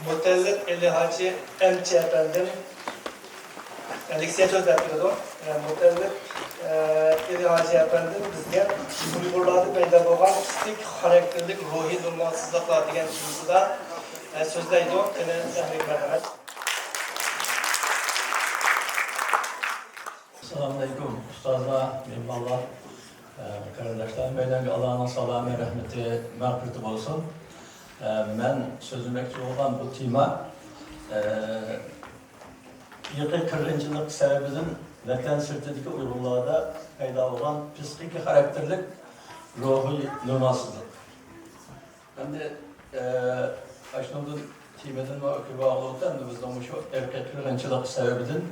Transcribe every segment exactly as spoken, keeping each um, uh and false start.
مۇتەللىپ ئېلى ھاجى ئەمچى ئەپەندىم لېكسىيە سۆزلەپ بېرىدۇ. مۇتەللىپ ئېلى ھاجى ئەپەندىم بىزگە ئۇيغۇرلاردا پەيدا بولغان پسىخىك خاراكتېرلىك روھىي نورمالسىزلىقلار دېگەن تېمىسىدا سۆزلەيدۇ. قېنى، ئەھلىگە مەرھەمەت. ئەسسالامۇئەلەيكۇم، ئۇستازلار، مېھمانلار، ئە، قېرىنداشلار، ھەممەيلەنگە ئاللانىڭ سالامى، رەھمىتى، مەغپىرىتى بولسۇن. ئە، مەن سۆزلىمەكچى بولغان بۇ تېما، ئە، ئىرقىي قىرغىنچىلىق سەۋەبىدىن ۋەتەن سىرتىدىكى ئۇيغۇرلاردا پەيدا بولغان پسىخىكا خاراكتېرلىك روھىي نورمالسىزلىق. ئەمدى، ئە، ئاشۇنىڭدىن تېمىدىنمۇ كۆرۈۋالغۇلۇقتا، ئەمدى بىزنىڭ مۇشۇ ئىرقىي قىرغىنچىلىق سەۋەبىدىن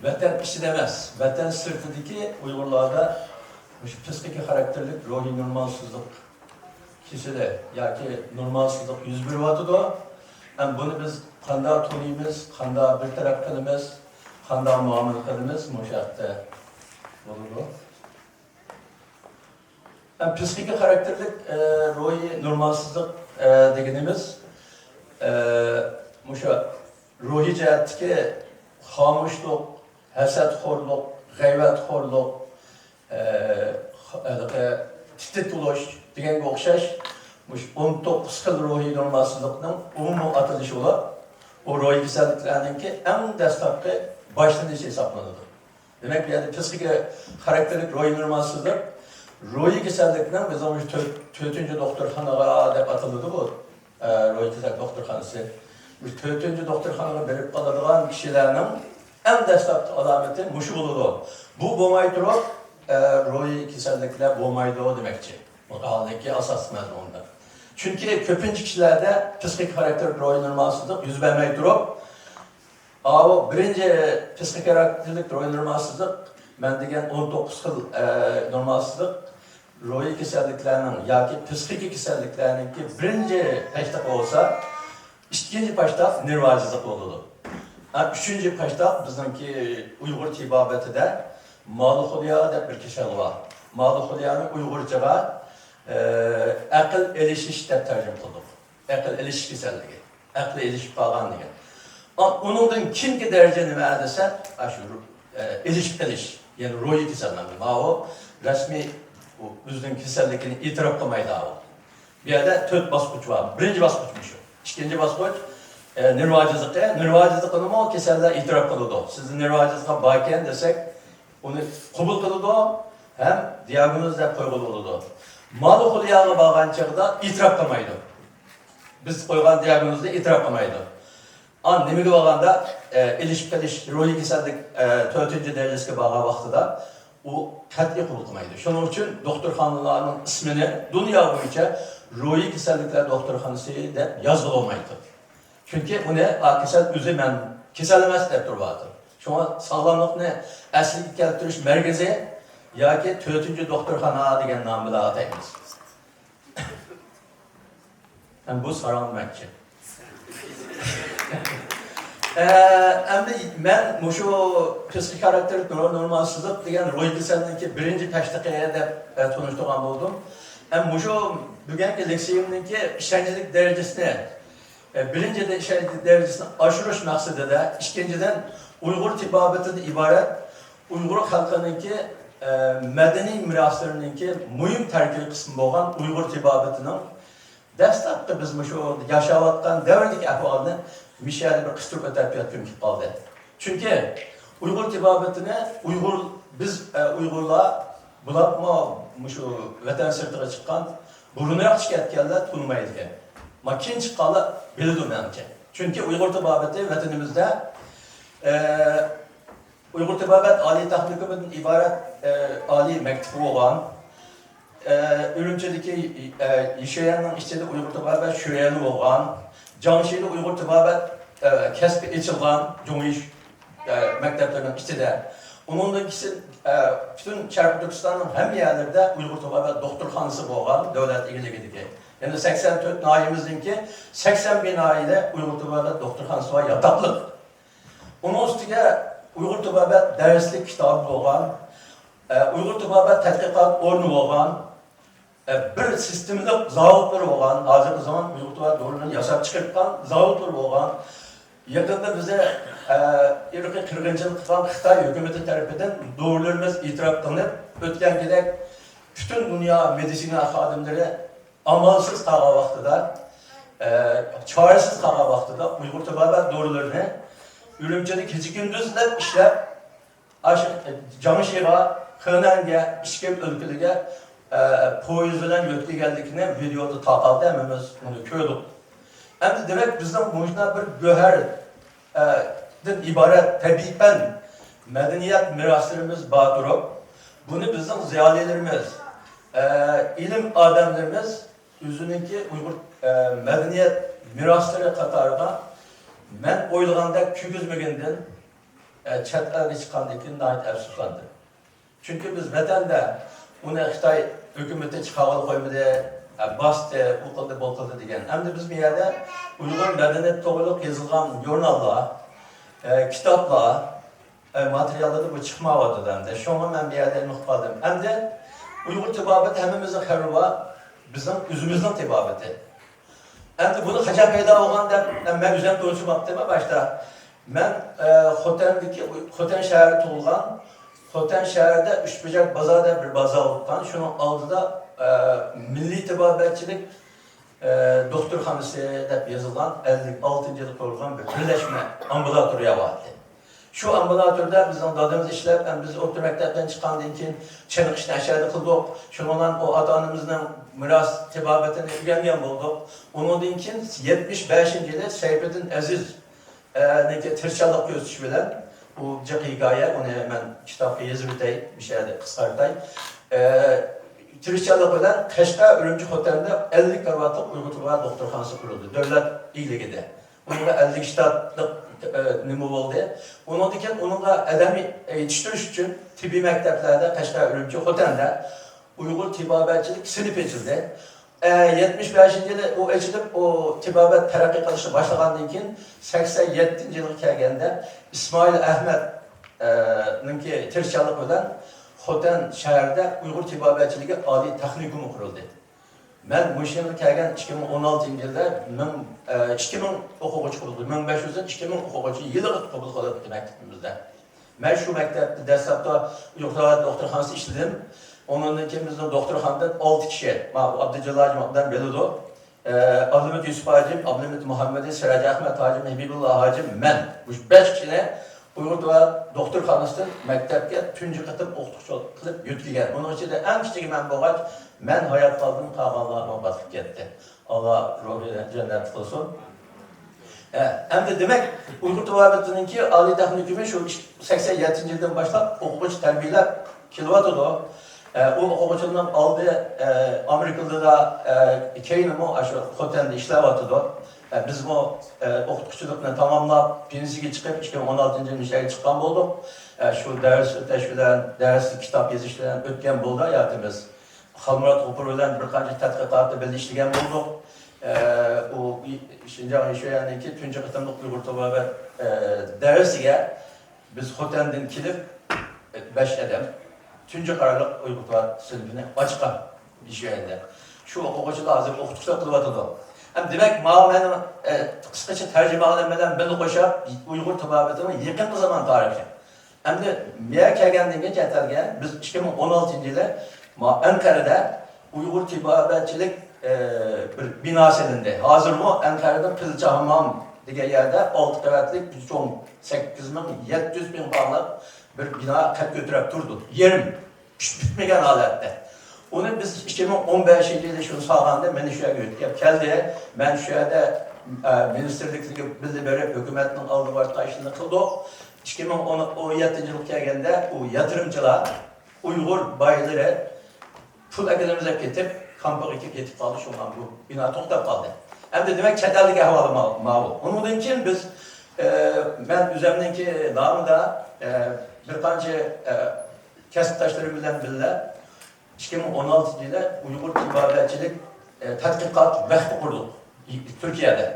ۋەتەن ئىچىدە ئەمەس، ۋەتەن سىرتىدىكى ئۇيغۇرلاردا مۇشۇ پسىخىكا خاراكتېرلىك روھىي نورمالسىزلىق كېسىلى ياكى نورمالسىزلىق يۈز بېرىۋاتىدۇ. ھەم بۇنى بىز قانداق تونۇيمىز، قانداق بىر تەرەپ قىلىمىز، قانداق مۇئامىلە قىلىمىز، مۇشۇ ھەقتە بولىدۇ. ھەم پسىخىكا خاراكتېرلىك، ئە، روھىي نورمالسىزلىق، ئە، دېگىنىمىز، ئە، مۇشۇ روھىي جەھەتتىكى خامۇشلۇق، ھەسەتخورلۇق، غەيۋەتخورلۇق، ئە، خ-، ھېلىقى تىت-تىت بولۇش دېگەنگە ئوخشاش مۇشۇ ئون توققۇز خىل روھىي نورمالسىزلىقنىڭ ئومۇمىي ئاتىلىشى بولۇپ، بۇ روھىي كېسەللىكلەرنىڭكى ئەڭ دەسلەپكى باشلىنىشى ھېسابلىنىدۇ. دېمەك، بۇ يەردە پسىخىكا خاراكتېرلىك روھىي نورمالسىزلىق روھىي كېسەللىكنىڭ بىزنىڭ مۇشۇ تۆت-، تۆتىنچى دوختۇرخانىغا دەپ ئاتىلىدۇ بۇ، ئە، روھىي كېسەللىك دوختۇرخانىسى. مۇشۇ تۆتىنچى دوختۇرخانىغا بېرىپ قالىدىغان كىشىلەرنىڭ ئەڭ دەسلەپكى ئالامىتى مۇشۇ بولىدۇ. بۇ بولماي تۇرۇپ، ئە، روھىي كېسەللىكلەر بولمايدۇ دېمەكچى. ماقالىنىڭكى ئاساسلىق مەزمۇنىدا. چۈنكى كۆپىنچە كىشىلەردە پسىخىك خاراكتېرلىك روھىي نورمالسىزلىق يۈز بەرمەي تۇرۇپ، ئاۋۇ بىرىنچى پسىخىك خاراكتېرلىك روھىي نورمالسىزلىق، مەن دېگەن ئون توققۇز خىل، ئە، نورمالسىزلىق، روھىي كېسەللىكلەرنىڭ ياكى پسىخىكا كېسەللىكلەرنىڭكى بىرىنچى پەشتىقى بولسا، ئىككىنچى پاشتاق نېرۋا ئاجىزلىق بولىدۇ. ھە، ئۈچىنچى پاشتاق بىزنىڭكى ئۇيغۇر تېبابىتىدە مالوخولىيا دەپ بىر كېسەل بار. مالوخولىيانى ئۇيغۇرچىغا، ئە، ئەقىل ئېلىشىش دەپ تەرجىمە قىلدۇق. ئەقىل ئېلىشىش كېسەللىكى. ئەقلى ئېلىشىپ قالغان دېگەن. ئا، ئۇنىڭدىن كېيىنكى دەرىجە نېمە دېسە، ئاشۇ، ئە، ئېلىشىپ قېلىش. يەنى روھىي كېسەللەر. ماۋۇ رەسمىي ئۇ ئۆزىنىڭ كېسەللىكىنى ئېتىراپ قىلمايدۇ ئاۋۇ. بۇ يەردە تۆت باسقۇچ بار. بىرىنچى باسقۇچ مۇشۇ. ئىككىنچى باسقۇچ، ئە، نېرۋا ئاجىزلىقى. نېرۋا ئاجىزلىقىنىمۇ كېسەللەر ئېتىراپ قىلىدۇ. سىزدە نېرۋا ئاجىزلىقى باركەن دېسەك، ئۇنى قوبۇل قىلىدۇ ھەم دىياگنوز دەپ قويغىلى بولىدۇ. مالوخولىياغا بارغان چېغىدا ئېتىراپ قىلمايدۇ. بىز قويغان دىياگنوزنى ئېتىراپ قىلمايدۇ. ئا، نېمىگە بارغاندا، ئە، ئېلىشىپ قېلىش، روھىي كېسەللىك، ئە، تۆتىنچى دەرىجىسىگە بارغان ۋاقتىدا ئۇ قەتئىي قوبۇل قىلمايدۇ. شۇنىڭ ئۈچۈن دوختۇرخانىلارنىڭ ئىسمىنى دۇنيا بويىچە روھىي كېسەللىكلەر دوختۇرخانىسى دەپ يازغىلى بولمايدۇ. چۈنكى ئۇنى، ئا، كېسەل ئۆزى مەن كېسەل ئەمەس دەپ تۇرۇۋاتىدۇ. شۇڭا ساغلاملىقنى ئەسلىگە كەلتۈرۈش مەركىزى ياكى تۆتىنچى دوختۇرخانا دېگەن نام بىلەن ئاتايمىز. ھەم بۇ ساراڭ دېمەكچى. ئە، ئەمدى مەن مۇشۇ پسىخىك خاراكتېرلىك نور-، نورمالسىزلىق دېگەن روھىي كېسەلنىڭكى بىرىنچى پەشتىقى دەپ، ئە، تونۇشتۇرغان بولدۇم. ھەم مۇشۇ بۈگۈنكى لېكسىيەمنىڭكى ئىشەنچلىك دەرىجىسىنى، ئە، بىرىنچىدىن، ئىشەنچلىك دەرىجىسىنى ئاشۇرۇش مەقسىتىدە، ئىككىنچىدىن، ئۇيغۇر تېبابىتىدىن ئىبارەت ئۇيغۇر خەلقىنىڭكى، ئە، مەدەنىي مىراسلىرىنىڭكى مۇھىم تەركىبىي قىسمى بولغان ئۇيغۇر تېبابىتىنىڭ دەسلەپتە بىز مۇشۇ ياشاۋاتقان دەۋردىكى ئەھۋالنى مۇشۇ يەردە بىر قىستۇرۇپ ئۆتۈپ يەتكۈم كېلىپ قالدى. چۈنكى ئۇيغۇر تېبابىتىنى ئۇيغۇر، بىز، ئە، ئۇيغۇرلار، بولۇپمۇ مۇشۇ ۋەتەن سىرتىغا چىققان، بۇرۇنراق چىقىپ كەتكەنلەر تونۇمايدىكەن. ما كېيىن چىققانلار بىلىدۇ مەنچە. چۈنكى ئۇيغۇر تېبابىتى ۋەتىنىمىزدە، ئە، ئۇيغۇر تېبابەت ئالىي تېخنىكومىدىن ئىبارەت، ئە، ئالىي مەكتىپى بولغان. ئە، ئۈرۈمچىدىكى، ئە، يىشۆيەننىڭ ئىچىدە ئۇيغۇر تېبابەت شۆيەنى بولغان. جياڭشىدا ئۇيغۇر تېبابەت، ئە، كەسپى ئېچىلغان، جۇڭيى، ئە، مەكتەپلىرىنىڭ ئىچىدە. ئۇنىڭدىن كېيىن، ئە، پۈتۈن شەرقىي تۈركىستاننىڭ ھەممە يەرلىرىدە ئۇيغۇر تېبابەت دوختۇرخانىسى بولغان، دۆلەت ئىگىلىكىدىكى. يەنى سەكسەن تۆت ناھىيەمىزنىڭكى سەكسەن بىر ناھىيەدە ئۇيغۇر تېبابەت دوختۇرخانىسى بار، ياتاقلىق. ئۇنىڭ ئۈستىگە ئۇيغۇر تېبابەت دەرسلىك كىتابى بولغان، ئە، ئۇيغۇر تېبابەت تەتقىقات ئورنى بولغان، بىر سىستېمىلىق زاۋۇتلىرى بولغان، ھازىرقى زامان ئۇيغۇر تىبابەت دورىلىرىنى ياساپ چىقىرىدىغان زاۋۇتلىرى بولغان، يېقىندا بىزنى ئىرقىي قىرغىنچىلىق قىلغان خىتاي ھۆكۈمىتى تەرىپىدىن دورىلىرىمىز ئېتىراپ قىلىنىپ، ئۆتكەن يىلدەك پۈتۈن دۇنيا مېدىتسىنا خادىملىرى ئامالسىز قالغان ۋاقتىدا، ئە، چارىسىز قالغان ۋاقتىدا ئۇيغۇر تېبابەت دورىلىرىنى ئۈرۈمچىدە كېچە-كۈندۈزلەپ ئىشلەپ، ئاشۇ جاڭشىغا، خېنەنگە، ئىچكىرى ئۆلكىلىرىگە، ئە، پويىز بىلەن يۆتكىگەنلىكىنى ۋىدېئودا تارقالدى، ھەممىمىز ئۇنى كۆردۇق. ئەمدى دېمەك، بىزنىڭ مۇشۇنداق بىر گۆھەر، ئە، دىن ئىبارەت تەبىئىي پەن، مەدەنىيەت مىراسلىرىمىز بار تۇرۇپ، بۇنى بىزنىڭ زىيالىيلىرىمىز، ئە، ئىلىم ئادەملىرىمىز ئۆزىنىڭكى ئۇيغۇر، ئە، مەدەنىيەت مىراسلىرى قاتارىغا مەن ئويلىغاندەك كىرگۈزمىگىنىدىن، ئە، چەت ئەلگە چىققاندىن كېيىن ناھايىتى ئەپسۇسلاندىم. چۈنكى بىز ۋەتەندە ئۇنى خىتاي ھۆكۈمىتى چىقارغىلى قويمىدى، ئە، باستى، ئۇ قىلدى، بۇ قىلدى دېگەن. ئەمدى بىز بۇ يەردە ئۇيغۇر مەدەنىيىتى توغرۇلۇق يېزىلغان ژۇرناللار، ئە، كىتابلار، ئە، ماتېرىياللىرىدا بۇ چىقمايۋاتىدۇ ئەمدى. شۇڭا مەن بۇ يەردە نېمە قىلىپ قالدىم. ئەمدى ئۇيغۇر تېبابىتى ھەممىمىزنىڭ خەۋىرى بار، بىزنىڭ ئۆزىمىزنىڭ تېبابىتى. ئەمدى بۇنى قاچان پەيدا بولغان دەپ مەن ئۆزۈم تونۇشماپتىمەن باشتا. مەن، ئە، خوتەندىكى، خوتەن شەھىرى تۇغۇلغان، خوتەن شەھىرىدە ئۈچ بۇجاق بازار دەپ بىر بازار بولغان، شۇنىڭ ئالدىدا، ئە، مىللىي تېبابەتچىلىك، ئە، دوختۇرخانىسى دەپ يېزىلغان، ئەللىك ئالتىنچى يىلى قۇرۇلغان بىر بىرلەشمە ئامبۇلاتورىيە بار ئىدى. شۇ ئامبۇلاتوردا بىزنىڭ دادىمىز ئىشلەپ، ھەم بىز ئوتتۇرا مەكتەپتىن چىققاندىن كېيىن چېنىقىشنى ئەشەدە قىلدۇق. شۇنىڭ بىلەن ئۇ ئاتا-ئانىمىزنىڭ مىراس تېبابىتىنى ئۆگەنگەن بولدۇق. ئۇنىڭدىن كېيىن يەتمىش بەشىنچى يىلى سەيپىدىن ئەزىز، ئە، نىڭكى تىرىشچانلىق كۆرسىتىشى بىلەن، بۇ جىق ھېكايە، ئۇنى مەن كىتابقا يېزىپ ئۆتەي، مۇشۇ يەردە قىسقارتاي. ئە، تىرىشچانلىق بىلەن قەشقەر، ئۈرۈمچى، خوتەندە ئەللىك كارىۋاتلىق ئۇيغۇر تېبابەت دوختۇرخانىسى قۇرۇلدى، دۆلەت ئىگىلىكىدە. ئۇنىڭغا ئەللىك شتاتلىق، ئە، نېمە بولدى. ئۇنىڭدىن كېيىن ئۇنىڭغا ئادەم يېتىشتۈرۈش ئۈچۈن تېببىي مەكتەپلەردە، قەشقەر، ئۈرۈمچى، خوتەندە ئۇيغۇر تېبابەتچىلىك سىنىپى ئېچىلدى. ئە، يەتمىش بەشىنچى يىلى ئۇ ئېچىلىپ، ئۇ تېبابەت تەرەققىي قىلىشقا باشلىغاندىن كېيىن، سەكسەن يەتتىنچى يىلغا كەلگەندە ئىسمائىل ئەھمەد، ئە، نىڭكى تىرىشچانلىقى بىلەن خوتەن شەھىرىدە ئۇيغۇر تېبابەتچىلىكى ئالىي تېخنىكومى قۇرۇلدى. مەن مۇشۇ يىلغا كەلگەن ئىككى مىڭ ئون ئالتىنچى يىلدا مىڭ، ئە، ئىككى مىڭ ئوقۇغۇچى قوبۇل قىلدى. مىڭ بەش يۈزدىن ئىككى مىڭ ئوقۇغۇچى يىلىغا قوبۇل قىلىنىپتۇ مەكتىپىمىزدە. مەن شۇ مەكتەپتە دەسلەپتە ئۇيغۇر تېبابەت دوختۇرخانىسىدا ئىشلىدىم. ئۇنىڭدىن كېيىن بىزنىڭ دوختۇرخانىدىن ئالتە كىشى، ماۋۇ ئابدۇجالىل ھاجىم ئادەم بىلىدۇ. ئە، ئابلىمىت يۈسۈپ ھاجىم، ئابلىمىت مۇھەممىدى، سىراج ئەخمەت ھاجىم، ھەبىبۇللا ھاجىم، مەن. مۇشۇ بەش كىشىنى ئۇيغۇر تېبابەت دوختۇرخانىسىدىن مەكتەپكە تۇنجى قېتىم ئوقۇتقۇچىلىق قىلىپ يۆتكىگەن. ئۇنىڭ ئىچىدە ئەڭ كىچىكى مەن بولغاچ، مەن ھايات قالدىم، قالغانلار ۋاپات قىلىپ كەتتى. ئاللا روھىنى جەننەت قىلسۇن. ئە، ئەمدى دېمەك، ئۇيغۇر تېبابىتىنىڭكى ئالىي تېخنىكومى شۇ سەكسەن يەتتىنچى يىلدىن باشلاپ ئوقۇغۇچى تەربىيەلەپ كېلىۋاتىدۇ. ئە، ئۇ ئوقۇغۇچىلارنىڭ ئالدى، ئە، ئامېرىكىدا، ئە، كېيىنىمۇ ئاشۇ خوتەندە ئىشلەۋاتىدۇ. ئە، بىزمۇ، ئە، ئوقۇتقۇچىلىقنى تاماملاپ، پېنسىيەگە چىقىپ، ئىككى مىڭ ئون ئالتىنچى يىلى مۇشۇ يەرگە چىققان بولدۇق. ئە، شۇ دەرس ئۆتەش بىلەن، دەرسلىك كىتاب يېزىش بىلەن ئۆتكەن بولدى ھاياتىمىز. خالمۇرات غوپۇر بىلەن بىر قانچە تەتقىقاتتا بىللە ئىشلىگەن بولدۇق. ئە، ئۇ شىنجاڭ شۆيەنىڭكى تۇنجى قېتىملىق ئۇيغۇر تېبابەت، ئە، دەرسىگە بىز خوتەندىن كېلىپ، ئە، بەش ئادەم تۇنجى قارارلىق ئۇيغۇر تېبابەت سىنىپىنى ئاچقان شۆيەندە. شۇ ئوقۇغۇچىلار ھازىر ئوقۇتقۇچىلىق قىلىۋاتىدۇ. ھەم دېمەك، ماۋۇ مېنىڭ، ئە، قىسقىچە تەرجىمە قىلغىنىم بىلەن بىللە قوشۇپ، ئۇيغۇر تېبابىتىنىڭ يېقىنقى زامان تارىخى. ئەمدى بۇ يەرگە كەلگەندىن كېيىن چەت ئەلگە بىز ئىككى مىڭ ئون ئالتىنچى يىلى ما-، ئەنقەرىدە ئۇيغۇر تېبابەتچىلىك، ئە، بىر بىنا سېلىندى. ھازىرمۇ ئەنقەرىدە پىلچە ھامام دېگەن يەردە ئالتە قەۋەتلىك بىر چوڭ، سەككىز مىڭ يەتتە يۈز پىڭ پاڭلىق بىر بىنا قەد كۆتۈرۈپ تۇرىدۇ. يېرىم، پىشىپ پۈتمىگەن ھالەتتە. ئۇنى بىز ئىككى مىڭ ئون بەشىنچى يىلى شۇنى سالغاندا، مېنى شۇ يەرگە يۆتكەپ كەلدى. مەن شۇ يەردە، ئە، مىنىستىرلىكلەرگە بىللە بېرىپ، ھۆكۈمەتنىڭ ئالدىغا بارىپ ئىشلىرىنى قىلدۇق. ئىككى مىڭ ئون يەتتىنچى يىلغا كەلگەندە، ئۇ ياتۇرۇمچىلار، ئۇيغۇر بايلىرى پۇل ئەكېلىمىز دەپ كېتىپ، كامپىغا كېلىپ يېتىپ قالدى، شۇڭا بۇ بىنا توختاپ قالدى. ئەمدى دېمەك، چەت ئەلدىكى ئەھۋالى ما-، ماۋۇ. ئۇنىڭدىن كېيىن بىز، ئە، مەن ئۆزۈمنىڭكى نامىدا، ئە، بىر قانچە، ئە، كەسىپداشلىرىم بىلەن بىللە ئىككى مىڭ ئون ئالتىنچى يىلى ئۇيغۇر تېبابەتچىلىك، ئە، تەتقىقات ۋەقپى قۇردۇق تۈركىيەدە.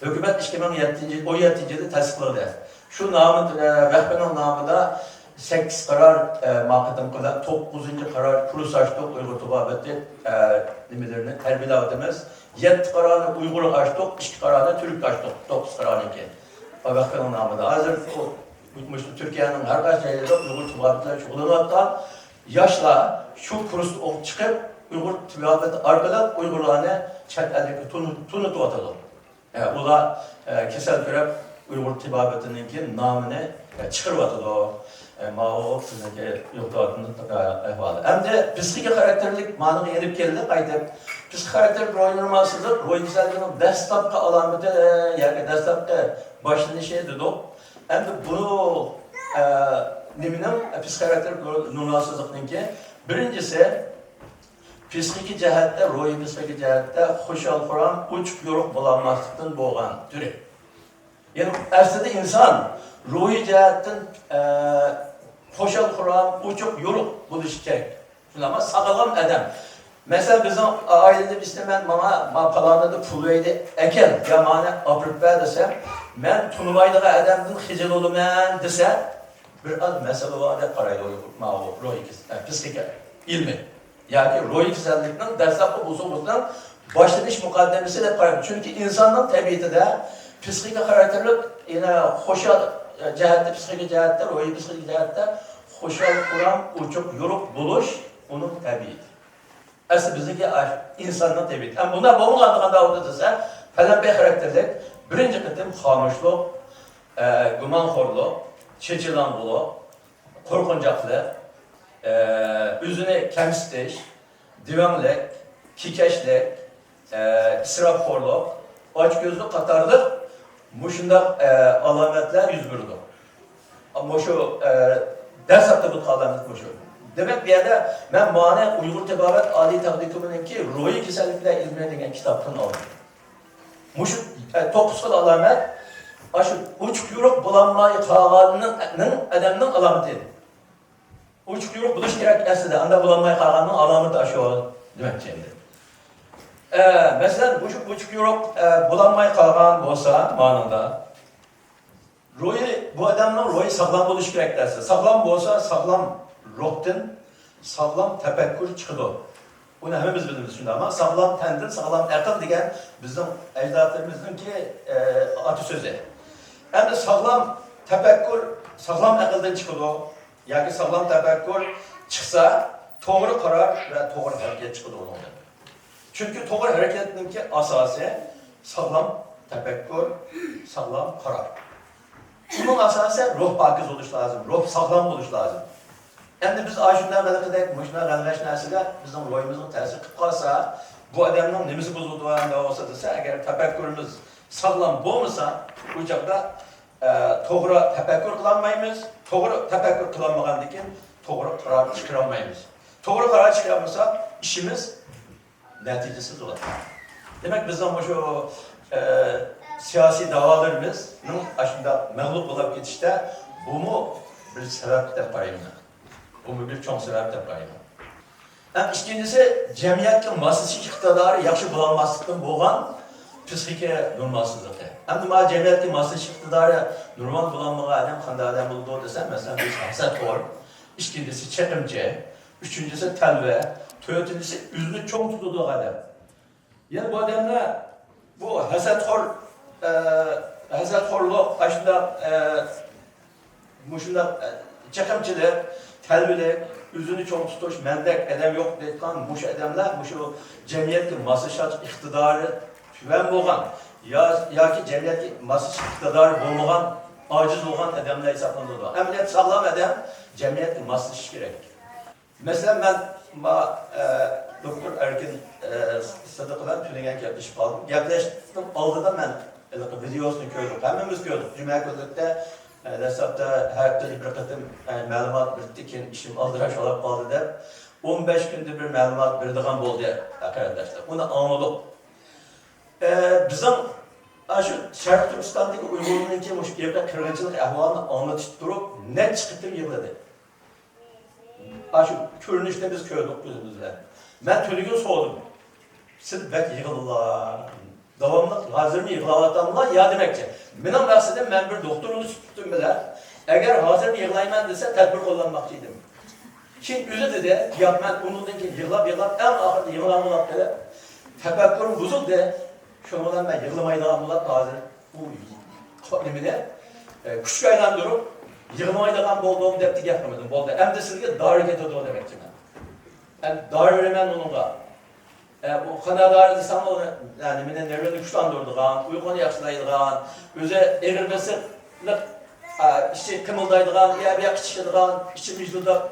ھۆكۈمەت ئىككى مىڭ يەتتىنچى، ئون يەتتىنچى يىلى تەستىقلىدى. شۇ نامى، ئە، ۋەقپىنىڭ نامىدا سەككىز قارار، ئە، ما قېتىمقى بىلەن توققۇزىنچى قارار كۇرس ئاچتۇق، ئۇيغۇر تېبابىتى، ئە، نېمىلىرىنى تەربىيەلەۋاتىمىز. يەتتە قارارنى ئۇيغۇرغا ئاچتۇق، ئىككى قارارنى تۈرككە ئاچتۇق، توققۇز قارارنىڭكى. ئا، ۋەقفىنىڭ نامىدا. ھازىر بۇ، مۇشۇ تۈركىيەنىڭ ھەر قايسى جايلىرىدا ئۇيغۇر تېبابىتى بىلەن شۇغۇللىنىۋاتقان ياشلار شۇ كۇرستىن ئوقۇپ چىقىپ، ئۇيغۇر تېبابىتى ئارقىلىق ئۇيغۇرلارنى چەت ئەلدىكى تونۇ-، تونۇتۇۋاتىدۇ. ئە، ئۇلار، ئە، كېسەل كۆرۈپ، ئۇيغۇر تېبابىتىنىڭكى نامىنى، ئە، چىقىرىۋاتىدۇ. ئە، ماۋۇ سىزنىڭكى يوقىتىۋاتقان، ئە، ئەھۋالى. ئەمدى پسىخىكا خاراكتېرلىك مانىغا يېنىپ كەلدى، قايتىپ. پسىخىكا خاراكتېرلىك روھىي نورمالسىزلىق روھىي كېسەللىكنىڭ دەسلەپكى ئالامىتى، ئە، ياكى دەسلەپكى باشلىنىشى دېدۇق. ئەمدى بۇ، ئە، نېمىنىڭ، پسىخىكا خاراكتېرلىك نورمالسىزلىقنىڭكى بىرىنچىسى، پسىخىكا جەھەتتە، روھىي پسىخىكا جەھەتتە خۇشال-خۇرام، ئوچۇق-يورۇق بولالماسلىقتىن بولغان تۈرى. يەنى ئەسلىدە ئىنسان روھىي جەھەتتىن، ئە، خۇشال-خۇرام، ئوچۇق-يورۇق بولۇشى كېرەك. شۇنداقمۇ؟ ساغلام ئادەم. مەسىلەن، بىزنىڭ ئائىلىدە بىرسى مەن، ماڭا، ما پالانىدا پۇل بەردى، ئەكەل، يا مانى ئاپىرىپ بەر دېسەم، مەن تونۇمايدىغان ئادەمدىن خىجىل بولىمەن دېسە، بىر ئاز مەسىلە بار دەپ قارايدۇ ماۋۇ روھىي كېس-، ئە، پسىخىكا ئىلمى. ياكى روھىي كېسەللىكنىڭ دەسلەپكى بوزۇلغۇسىنىڭ باشلىنىش مۇقەددىمىسى دەپ قارايمىز. چۈنكى ئىنساننىڭ تەبىئىتىدە پسىخىكا خاراكتېرلىك، يەنە خۇشال جەھەتتە، پسىخىكا جەھەتتە، روھىي پسىخىكا جەھەتتە خۇشال-خۇرام، ئوچۇق-يورۇق بولۇش ئۇنىڭ تەبىئىتى. ئەسلى بىزنىڭكى ئاش-، ئىنساننىڭ تەبىئىتى. ئەمما بۇنداق بولمىغاندا قانداق بولىدۇ دېسە، پەلەمپەي خاراكتېرلىك، بىرىنچى قېتىم خامۇشلۇق، ئە، گۇمانخورلۇق، چېچىلاڭغۇلۇق، قورقۇنچاقلىق، ئە، ئۆزىنى كەمسىتىش، دېۋەڭلىك، كېكەچلىك، ئە، ئىسراپخورلۇق، ئاچكۆزلۈك قاتارلىق مۇشۇنداق، ئە، ئالامەتلەر يۈز بېرىدۇ. مۇشۇ، ئە، دەسلەپتە بولىدىغان ئالامەت مۇشۇ. دېمەك، بۇ يەردە مەن مانى ئۇيغۇر تېبابەت ئالىي تېخنىكومىنىڭكى روھىي كېسەللىكلەر ئىلمى دېگەن كىتابتىن ئالدىم. مۇشۇ، ئە، توققۇز خىل ئالامەت، ئاشۇ ئوچۇق-يورۇق بولالماي قالغاننىڭ، نىڭ ئادەمنىڭ ئالامىتى. ئوچۇق-يورۇق بولۇش كېرەك ئەسلىدە، ئانداق بولالماي قالغاننىڭ ئالامىتى ئاشۇ دېمەكچى ئەمدى. ئە، مەسىلەن، مۇشۇ ئوچۇق-يورۇق، ئە، بولالماي قالغان بولسا، مانىڭدا روھى، بۇ ئادەمنىڭ روھى ساغلام بولۇشى كېرەك دەرسى. ساغلام بولسا، ساغلام روھتىن ساغلام تەپەككۇر چىقىدۇ. بۇنى ھەممىمىز بىلىمىز، شۇنداقمۇ؟ ساغلام تەندىن ساغلام ئەقىل دېگەن بىزنىڭ ئەجدادلىرىمىزنىڭكى، ئە، ئاتا سۆزى. ئەمدى ساغلام تەپەككۇر ساغلام ئەقىلدىن چىقىدۇ ياكى ساغلام تەپەككۇر چىقسا، توغرا قارار ۋە توغرا ھەرىكەت چىقىدۇ ئۇنىڭدىن. چۈنكى توغرا ھەرىكەتنىڭكى ئاساسى ساغلام تەپەككۇر، ساغلام قارار. ئۇنىڭ ئاساسى روھ پاكىز بولۇش لازىم، روھ ساغلام بولۇش لازىم. ئەمدى بىز ئاشۇنداق ھېلىقىدەك مۇشۇنداق غەلۋەش نەرسىلەر بىزنىڭ روھىمىزغا تەسىر قىلىپ قالسا، بۇ ئادەمنىڭ نېمىسى بۇزۇلىدۇ ئەمدى بولسا دېسە، ئەگەر تەپەككۇرىمىز ساغلام بولمىسا، ئۇ چاغدا، ئە، توغرا تەپەككۇر قىلالمايمىز. توغرا تەپەككۇر قىلالمىغاندىن كېيىن توغرا قارار چىقىرالمايمىز. توغرا قارار چىقىرالمىسا، ئىشىمىز نەتىجىسىز بولىدۇ. دېمەك، بىزنىڭ مۇشۇ، ئە، سىياسىي داۋالىرىمىزنىڭ ئاشۇنداق مەغلۇپ بولۇپ كېتىشتە بۇمۇ بىر سەۋەب دەپ قارايمەن. بۇمۇ بىر چوڭ سەۋەب دەپ قارايمەن. ھەم ئىككىنچىسى، جەمئىيەتكە ماسلىشىش ئىقتىدارى ياخشى بولالماسلىقتىن بولغان پسىخىكا نورمالسىزلىقى. ئەمدى مانا جەمئىيەتكە ماسلىشىش ئىقتىدارى نورمال بولالمىغان ئادەم قانداق ئادەم بولىدۇ دېسەم، مەسىلەن، بىرسى ھەسەتخور، ئىككىنچىسى چېقىمچى، ئۈچىنچىسى تەلۋە، تۆتىنچىسى ئۆزىنى چوڭ تۇتىدىغان ئادەم. يەنى بۇ ئادەملەر بۇ ھەسەتخور، ئە، ھەسەتخورلۇق، ئاشۇنداق، ئە، مۇشۇنداق، ئە، چېقىمچىلىق، تەلۋىلىك، ئۆزىنى چوڭ تۇتۇش، مەندەك ئادەم يوق دەيدىغان مۇشۇ ئادەملەر مۇشۇ جەمئىيەتكە ماسلىشىش ئىقتىدارى تۆۋەن بولغان يا، ياكى جەمئىيەتكە ماسلىشىش ئىقتىدارى بولمىغان، ئاجىز بولغان ئادەملەر ھېسابلىنىدۇ. ئەمەلىيەتتە ساغلام ئادەم جەمئىيەتكە ماسلىشىشى كېرەك. مەسىلەن، مەن ما، ئە، دوكتور ئەركىن، ئە، سىدىق بىلەن تۈنۈگۈن گەپلىشىپ قالدىم. گەپلەشتىن ئالدىدا مەن ھېلىقى ۋىدېئوسىنى كۆردۇق. ھەممىمىز كۆردۇق. جۈمە كۈنلۈكتە، ئە، دەسلەپتە ھەپتىدە بىر قېتىم، ئە، مەلۇمات بېرىپتۇ، كېيىن ئىشىم ئالدىراش بولۇپ قالدى دەپ، ئون بەش كۈندە بىر مەلۇمات بېرىدىغان بولدى، قېرىنداشلار. ئۇنى ئاڭلىدۇق. ئە، بىزنىڭ ئاشۇ شەرقىي تۈركىستاندىكى ئۇيغۇرلارنىڭكى مۇشۇ ئىرقىي قىرغىنچىلىق ئەھۋالىنى ئاڭلىتىش تۇرۇپ، نەچچە قېتىم يىغلىدى. ئاشۇ كۆرۈنۈشنى بىز كۆردۇق كۆزىمىز بىلەن. مەن تۈنۈگۈن سورىدىم. سىز بەك يىغلىدىلا. داۋاملىق ھازىرمۇ يىغلاۋاتاملا يا دېمەكچى. مېنىڭ مەقسىتىم، مەن بىر دوختۇر بولۇش سۈپىتىم بىلەن ئەگەر ھازىر يىغلايمەن دېسە، تەدبىر قوللانماقچى ئىدىم. كېيىن ئۆزى دېدى، ياق، مەن ئۇنىڭدىن كېيىن يىغلاپ، يىغلاپ، ئەڭ ئاخىرىدا يىغلاڭغۇلاپ قېلىپ، تەپەككۇرۇم بۇزۇلدى. شۇنىڭ بىلەن مەن يىغلىمايدىغان بولۇپ، ھازىر بۇ نېمىنى، ئە، كۈچكە ئايلاندۇرۇپ، يىغلىمايدىغان بولدۇم دەپتۇ، گەپ قىلمىدىم. بولدى، ئەمدى سىزگە دارىگە كېتىدۇ دېمەكچىمەن. ئەمدى دارى بېرىمەن ئۇنىڭغا. ئە، ئۇ قانداق دارى دېسەڭ، ئۇ، يەنى نېمىنى، نېرۋىنى كۈچلەندۈرىدىغان، ئۇيقۇنى ياخشىلايدىغان، ئۆزى ئېغىر بېسىقلىق، ئە، ئىچى قىمىلدايدىغان، ئۇ يەر بۇ يەر قىچىشىدىغان، ئىچى مىجدۇلداپ،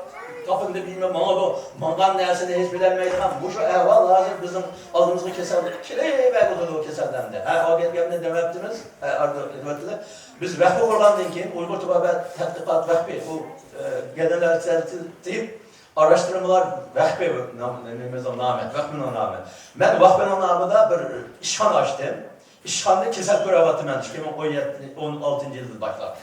قاپىنىدا بىلمەم ماڭىدۇ، ماڭغان نەرسىنى ھېس بىلەلمەيدىغان، مۇشۇ ئەھۋال ھازىر بىزنىڭ ئالدىمىزغا كېسەل كېلىۋېرىدۇ، كېسەللەردە. ھە، ئۇ گەپنى دېمەپتىمىز، ھە، ئارىدا ئېلىۋەتتىلە. بىز ۋەقپە قۇرغاندىن كېيىن، ئۇيغۇر تېبابەت تەتقىقات ۋەقپى، بۇ، ئە، گەدەنلەر تېبابىتى ئاراشتۇرمىلار ۋەقپى نام-، نېمىمىزنىڭ نامى، ۋەقپىنىڭ نامى. مەن ۋەقپىنىڭ نامىدا بىر ئىشخانا ئاچتىم. ئىشخانىدا كېسەل كۆرۈۋاتىمەن، ئىككى مىڭ ئون يەتتە، ئون ئالتىنچى يىلدىن باشلاپ.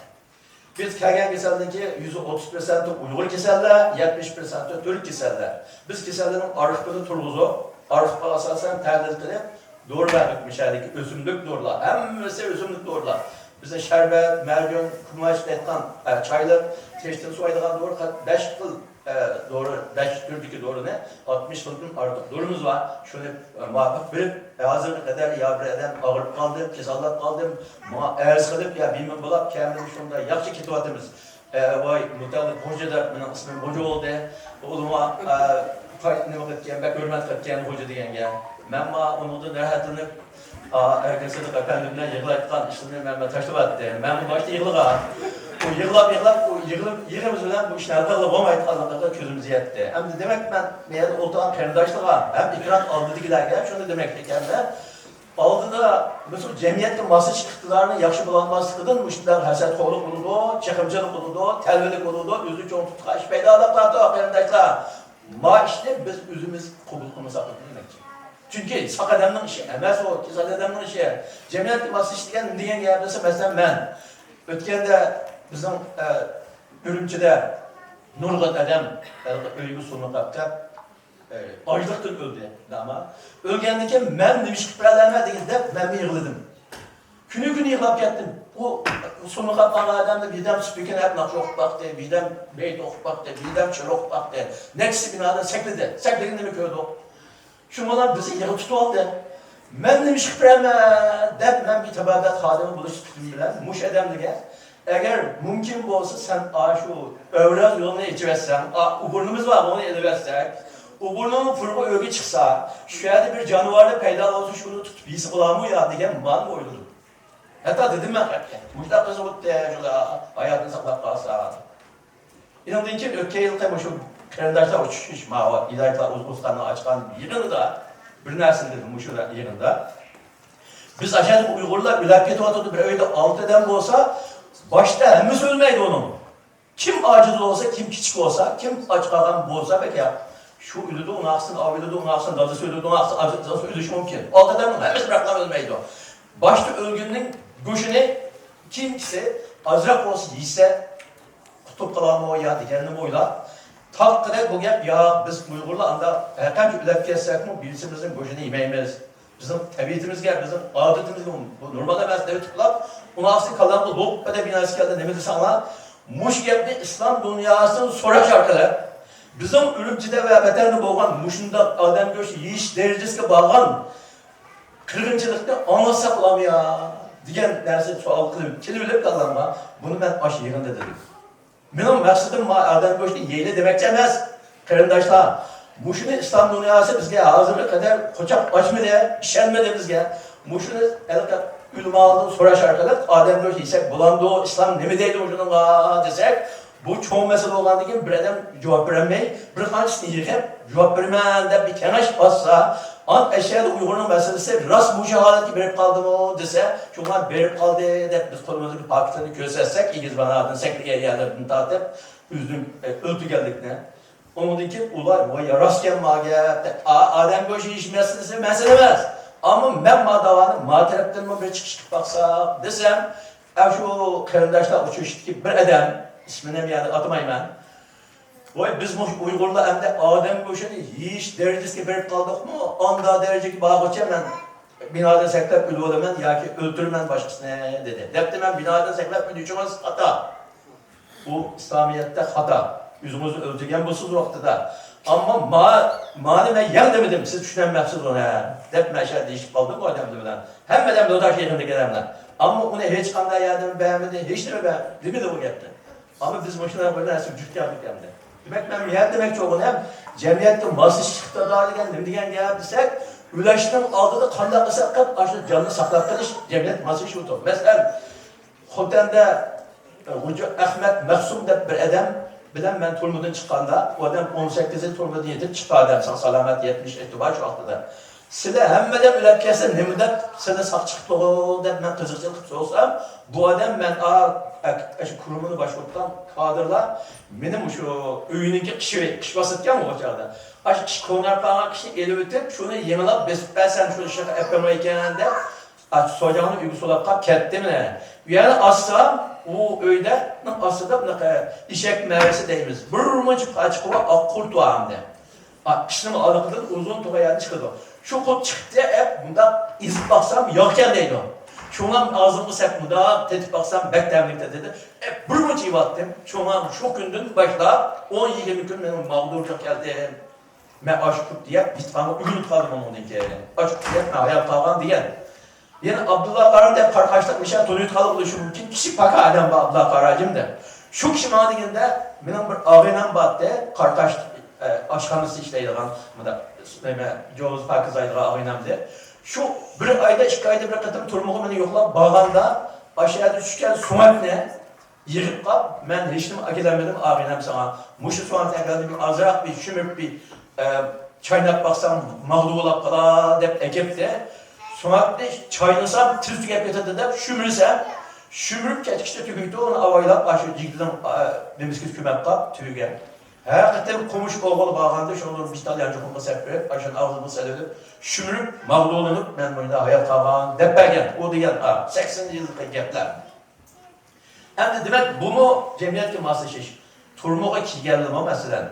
بىز كەلگەن كېسەلنىڭكى يۈزدە ئوتتۇز پىرسەنتى ئۇيغۇر كېسەللەر، يەتمىش پىرسەنتى تۈرك كېسەللەر. بىز كېسەللەرنىڭ ئارخىپىنى تۇرغۇزۇپ، ئارخىپقا ئاساسەن تەھلىل قىلىپ، دورا بەردۇق، مىشەدىكى ئۆسۈملۈك دورىلار، ھەممىسى ئۆسۈملۈك دورىلار. بىزنىڭ شەربەت، مەرجان، كۇماچ دەيدىغان، ئە، چايلىق، تېشتىن سۇۋايدىغان دورا، بەش خىل، ئە، دورا، بەش تۈردىكى دورىنى، ئاتمىش خىلدىن ئارتۇق دورىمىز بار. شۇنى، ئە، مۇۋاپىق بېرىپ، ھازىرغا قەدەر يا بىر ئادەم ئاغرىپ قالدىم، كېسەللەپ قالدىم، ماڭا ئەرز قىلىپ، يا بىمەن بولاپ، كەمىدە شۇنداق ياخشى كېتىۋاتىمىز. ئە، ۋاي، مۇتەللىپ خوجا دەپ، مېنىڭ ئىسمىم خوجا بولدى. ئۇلىغا، ئە، پاي-، نېمە قىلىپكەن، بەك ھۆرمەت قىلىپكەن خوجا دېگەنگە. مەنمۇ ئۇنىڭدىن رەھەتلىنىپ، ئا، ئەركىن سىدىق ئەپەندى بىلەن يىغلايدىغان ئىشلىرىنى مەنمۇ تاشلىۋەتتىم. مەنمۇ باشتا يىغلىغان. ئۇ يىغلاپ، يىغلاپ، ئۇ يىغىلىپ، يىغىمىز بىلەن بۇ ئىشنى ھەل قىلغىلى بولمايدىغانلىقىغا كۆزىمىز يەتتى. ئەمدى دېمەك، مەن بۇ يەردە ئولتۇرغان قېرىنداشلارغا ھەم ئېكران ئالدىدىكىلەرگە شۇنى دېمەكچى ئىكەنمەن. ئالدىدا بىز بۇ جەمئىيەتكە ماسلىشىش ئىقتىدارىنى ياخشى بولالماسلىقىدىن مۇشۇنداق ھەسەتخورلۇق بولىدۇ، چېقىمچىلىق بولىدۇ، تەلۋىلىك بولىدۇ، ئۆزىنى چوڭ تۇتۇش پەيدا قىلىدۇ، قېرىنداشلار. ما ئىشنى بىز ئۆزىمىز قوبۇل قىلمىساق دېمەكچى. چۈنكى ساق ئادەمنىڭ ئىشى ئەمەس ئۇ، كېسەل ئادەمنىڭ ئىشى. جەمئىيەتكە ماسلىشىش دېگەن نېمە دېگەن گەپ دېسە، مەسىلەن، مەن ئۆتكەندە بىزنىڭ، ئە، ئۈرۈمچىدە نۇرغۇن ئادەم ھېلىقى ئۆيگە سۇنۇپ قاپتۇ. ئاجلىقتىن ئۆلدى، داما. ئۆلگەندىن كېيىن مەن نېمە ئىش قىلىپ بېرەلەيمەن دېگەن دەپ مەنمۇ يىغلىدىم. كۈنى كۈنى يىغلاپ كەتتىم. ئۇ سۇنۇپ قالغان ئادەمدە بىردەم سۈپۈكۈن ھەپ ناخشا ئوقۇپ باقتى، بىردەم بەيت ئوقۇپ باقتى، بىردەم شېئىر ئوقۇپ باقتى. نەچچىسى بىنادىن سەكرىدى. سەكرىگىنىنى كۆردۇق. شۇنىڭ بىلەن بىزنى يىغا تۇتۇۋالدى. مەن نېمە ئىش قىلىپ بېرەمەن دەپ مەن بىر تېبابەت خادىمى بولۇش سۈپىتىم بىلەن مۇشۇ ئادەملەرگە ئەگەر مۇمكىن بولسا، سەن ئاشۇ ئەۋراز يولىنى ئېچىۋەتسەڭ، ئا، ئوبۇرنىمىز بار، ئۇنى ئېلىۋەتسەك، ئوبۇرنىڭ پۇرىقى ئۆرگە چىقسا، شۇ يەردە بىر جانىۋارنى پەيدا بولسا، شۇنى تۇتۇپ يېسە بولارمۇ يا دېگەن مانىمۇ ئويلىدىم. ھەتتا دېدىم مەن خەتكە، مۇشۇنداق قىلسا بولاتتى، شۇنداق ھاياتىنى ساقلاپ قالسا. ئۇنىڭدىن كېيىن ئۆتكەن يىلقى مۇشۇ قېرىنداشلار ئۇچرىشىش، ماۋۇ ھىدايەتلەر ئۇستاننىڭ ئاچقان يىغىنىدا بىر نەرسىنى دېدىم، مۇشۇ يىغىندا. بىز ئاشۇ ئۇيغۇرلار ئۆلۈپ كېتىۋاتىدۇ، بىر ئۆيدە ئالتە ئادەم بولسا، باشتا ھەممىسى ئۆلمەيدۇ ئۇنىڭ. كىم ئاجىز بولسا، كىم كىچىك بولسا، كىم ئاچ قالغان بولسا، بەك ياق. شۇ ئۆلىدۇ، ئۇنىڭ ئاستىدىن ئاۋۇ ئۆلىدۇ، ئۇنىڭ ئاستىدىن دادىسى ئۆلىدۇ، ئۇنىڭ ئاستىدىن ئاجىز ئۆلۈشى مۇمكىن. ئالتە ئادەمنىڭ ھەممىسى بىراقلا ئۆلمەيدۇ. باشتا ئۆلگىنىنىڭ گۆشىنى كېيىنكىسى ئازراق بولسا يېسە، قۇتۇلۇپ قالارمۇ يا دېگەننىمۇ ئويلاپ، تاغقىدەك بۇ گەپ، ياق، بىز ئۇيغۇرلار ئانداق ھەرقانچە ئۆلۈپ كەتسەكمۇ، بىرسىمىزنىڭ گۆشىنى يېمەيمىز. بىزنىڭ تەبىئىتىمىزگە، بىزنىڭ ئادىتىمىزگە بۇ نورمال ئەمەس دەپ ئېيتىپلا، ئۇنىڭ ئاستىغا كاللامغا لوپپا دەپ بىر نەرسە كەلدى. نېمە دېسەڭلار، مۇشۇ گەپنى ئىسلام دۇنياسىدىن سوراش ئارقىلىق، بىزنىڭ ئۈرۈمچىدە ۋە ۋەتەندە بولغان مۇشۇنداق ئادەم گۆشى يېيىش دەرىجىسىگە بارغان قىرغىنچىلىقنى ئاڭلاتساق بولامدۇ يا دېگەن نەرسە سوئال قىلىپ كېلىۋېلىپ كاللامغا، بۇنى مەن ئاشۇ يىغىندا دېدىم. مېنىڭ مەقسىتىم ما ئادەم گۆشىنى يەيلى دېمەكچى ئەمەس، قېرىنداشلار. مۇشۇنى ئىسلام دۇنياسى بىزگە ھازىرغا قەدەر قوچاق ئاچمىدى، ئىشەنمىدى بىزگە. مۇشۇنى ھېلىقى ئۆلىمالاردىن سوراش ئارقىلىق ئادەم گۆشى يېسەك بولامدۇ، ئىسلام نېمە دەيدۇ مۇشۇنىڭغا دېسەك، بۇ چوڭ مەسىلە بولغاندىن كېيىن بىر ئادەم جاۋاب بېرەلمەي، بىر قانچىسىنى يىغىپ جاۋاب بېرىمەن دەپ بىر كېڭەش ئاچسا، ئان ئەشەدە ئۇيغۇرنىڭ مەسىلىسى راست مۇشۇ ھالەتكە بېرىپ قالدىمۇ دېسە، شۇڭا بېرىپ قالدى دەپ بىز قولىمىزدىكى پاكىتلارنى كۆرسەتسەك، ئېگىز بانادىن سەكرىگەن يەرلىرىدىن تارتىپ ئۆزىنى، ئە، ئۆلتۈرگەنلىكنى. ئۇنىڭدىن كېيىن ئۇلار، ۋاي، راستكەن ما گەپ دەپ، ئا-، ئادەم گۆشى يېيىش مەسىلىسى مەسىلە ئەمەس. ئەمما مەن ما داۋانى ما تەرەپتىنمۇ بىر چىقىش قىلىپ باقساق دېسەم، ئاشۇ قېرىنداشلار ئۇچرىشىشتىكى بىر ئادەم، ئىسمىنى ھەم يەنە ئاتىمايمەن، ۋاي، بىز مۇشۇ ئۇيغۇرلار ئەمدى ئادەم گۆشىنى يېيىش دەرىجىسىگە بېرىپ قالدۇقمۇ؟ ئاندا دەرىجىگە بارغۇچە مەن بىنادىن سەكرەپ ئۆلۈۋالىمەن ياكى ئۆلتۈرىمەن باشقىسىنى، دېدى. دەپتۇ، مەن بىنادىن سەكرەپ ئۆلۈشىڭىز خاتا. بۇ ئىسلامىيەتتە خاتا. ئۆزىڭىزنى ئۆلتۈرگەن بولسىڭىز ۋاقتىدا. ئەمما ما-، مانى مەن يەڭ دېمىدىم، سىز چۈشىنەلمەپسىز ئۇنى، دەپ مەشە دېيىشىپ قالدىم ئۇ ئادەملەر بىلەن. ھەممە ئادەم داداش يېقىندىكى ئادەملەر. ئەمما ئۇنى ھېچقانداق ياردەم بەرمىدى، ھېچنېمە بەر-، دېمىدى ئۇ گەپنى. ئەمما بىز مۇشۇنداق بىر نەرسىگە جۈت كەلدۇق ئەمدى. دېمەك، مەن يەنە دېمەكچى بولغىنىم، جەمئىيەتكە ماسلىشىش ئىقتىدارى دېگەن نېمە دېگەن گەپ دېسەك، ئۆلۈشنىڭ ئالدىدا قانداق قىلساق قىلىپ، ئاشۇ جاننى ساقلاپ قېلىش جەمئىيەت ماسلىشىشى ئوتۇر. مەسىلەن، خوتەندە، ئە، غوجا ئەخمەت مەخسۇم دەپ بىر ئادەم بىلەن مەن تۈرمىدىن چىققاندا، ئۇ ئادەم ئون سەككىز يىل تۈرمىدىن يېتىپ چىققان ئادەم، ساق سالامەت يەتمىش يېشى بار شۇ ۋاقتىدا. سىلەر ھەممىدىن ئۆلۈپ كەتسە نېمە دەپ سىلى ساقچى قىپتۇ دەپ مەن قىزىقچىلىق قىلىپ سورىسام، بۇ ئادەم مەن ئا-، ئەك-، ئاشۇ كۇرۇمىنى باشقۇرۇۋاتقان كادىرلار مېنى مۇشۇ ئۆينىڭكى قىشى، قىش باسىدىكەن ئۇ چاغدا. ئاشۇ قىش قوڭاپ قالغان قىشنى ئېلىۋېتىپ، شۇنى يېڭىلاپ بېسىپ بەرسەم، شۇ ئىشقا ئەپ بولمايدىكەن دەپ، ئاشۇ سوجاڭنى ئۆيگە سولاپ قاپ كەتتىم. يەنە ئاچسام، ئۇ ئۆيدە ئاستىدا بۇناقا ئېشەك مەرىسى دەيمىز. بىر مۇنچە پاچىقى بار، ئاق قۇرت بار ئەمدى. ئا، قىشنىڭ ئارىلىقىدىن ئۇزۇن تۇرغان يەردىن چىقىدۇ. شۇ قۇرت چىقىپتۇ، ئەپ، مۇنداق ئېزىپ باقسام، ياغكەن دەيدۇ. شۇڭا ئاغزىمغا سەپ مۇنداق تېتىپ باقسام، بەك تەملىكتە دېدى. ئەپ، بىر مۇنچە يەۋاتتىم. شۇڭا شۇ كۈندىن باشلاپ ئون يىگىرمە كۈن مېنىڭ ماغدۇرلۇق كەلدى. مەن ئاشۇ قۇرت يەپ، ھېچقانغا ئۆگىنىپ قالدىم ئۇنىڭدىن كېيىن. ئاشۇ قۇرت يەپ، مەن ھايات قالغان دېگەن. يەنە ئابدۇللا قارام دەپ قاراقاشلىق مىشەن تونۇيۇپ قالغان بولۇشى مۇمكىن. كىچىك پاكا ئادەم بار ئابدۇللا قاراجىم دەپ. شۇ كىشى ماڭا دېگەندە، مېنىڭ بىر ئاغىنەم بارتتى، قاراقاش، ئە، ئاشخانىسى ئىشلەيدىغان، مۇنداق، نېمە، جوز پاكىزلايدىغان ئاغىنەم دېدى. شۇ بىر ئايدا، ئىككى ئايدا بىر قېتىم تۈرمىگە مېنى يوقلاپ بارغاندا، ئاشۇ يەردە چۈشكەن سۆڭەكنى يىغىپ قاپ، مەن ھېچنېمە ئەكېلەلمىدىم ئاغىنەم ساڭا. مۇشۇ سۆڭەكنى ئەكەلدىم، ئازراق بىر شۈمۈرۈپ بىر، ئە، چايناپ باقسام، ماغدۇرلاپ قالا دەپ ئەكەپتۇ. سۆڭەكنى چاينىسام، تېز تۈگەپ كېتىدۇ دەپ شۈمۈرسەم، شۈمۈرۈپ كەتكۈچە تۈگىدۇ، ئۇنى ئاۋايلاپ، ئاشۇ جىگدىنىڭ، ئا، نېمىسىگە كۆمۈپ قاپ تۈگىگەن. ھەر قېتىم قومۇش ئوغۇل بارغاندا، شۇنىڭدىن بىر تال يانچۇقۇمغا سەپ بېرىپ، ئاشۇنى ئاغزىمغا سېلىۋېلىپ، شۈمۈرۈپ، ماغدۇرلىنىپ، مەن مۇنداق ھايات قالغان دەپ بەرگەن. ئۇ دېگەن، ئا، سەكسىنىنچى يىللىقى گەپلەر. ئەمدى دېمەك، بۇمۇ جەمئىيەتكە ماسلىشىش. تۈرمىگە كىرگەنلىمۇ مەسىلەن.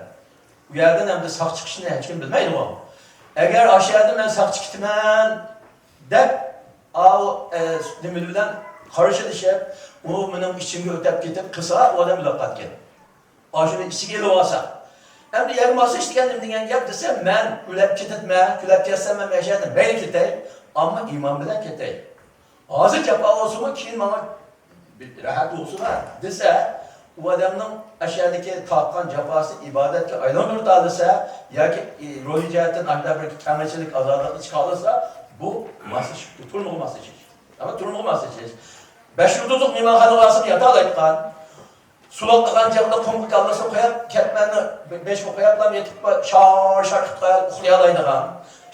ئۇ يەردىن ئەمدى ساق چىقىشنى ھېچكىم بىلمەيدىغۇ. ئەگەر ئاشۇ يەردە مەن ساق چىقىتىمەن دەپ، ئاۋۇ، ئە، نېمە بىلەن قارشىلىشىپ، ئۇ مېنىڭ ئىچىمگە ئۆتەپ كېتىپ قىلسا، ئۇ ئادەم ئۆلۈپ قالىدىكەن. ئاشۇنى ئىچىگە ئېلىۋالسا. ئەمدى يەر ماسلىشىش دېگەن نېمە دېگەن گەپ دېسە، مەن ئۆلۈپ كېتىپمەن، ئۆلۈپ كەتسەم مەن مەشەدە مەيلى كېتەي، ئەمما ئىمان بىلەن كېتەي. ھازىر جاپا بولسىمۇ، كېيىن ماڭا راھەت بولسۇن دېسە، ئۇ ئادەمنىڭ ئەشەدىكى تارتقان جاپاسى ئىبادەتكە ئايلاندۇرۇپ دېسە، ياكى روھىي جەھەتتىن ئاشۇنداق بىر كەڭرىچىلىك، ئازادلىقنى چىقارالىسا، بۇ ماسلىشىش، تۈرمىگە ماسلىشىش. ئەمما تۈرمىگە ماسلىشىش. بەش يۇلتۇزلۇق مېھمانخانىغا بارسىمۇ ياتالايدىغان، سۇلۇقلىغان چاغدا قۇمغا كاللىسىنى قويۇپ، كەتمەننى بېشىغا قويۇپلا يېتىپ، شار-شار قىلىپ ئۇخلىيالايدىغان،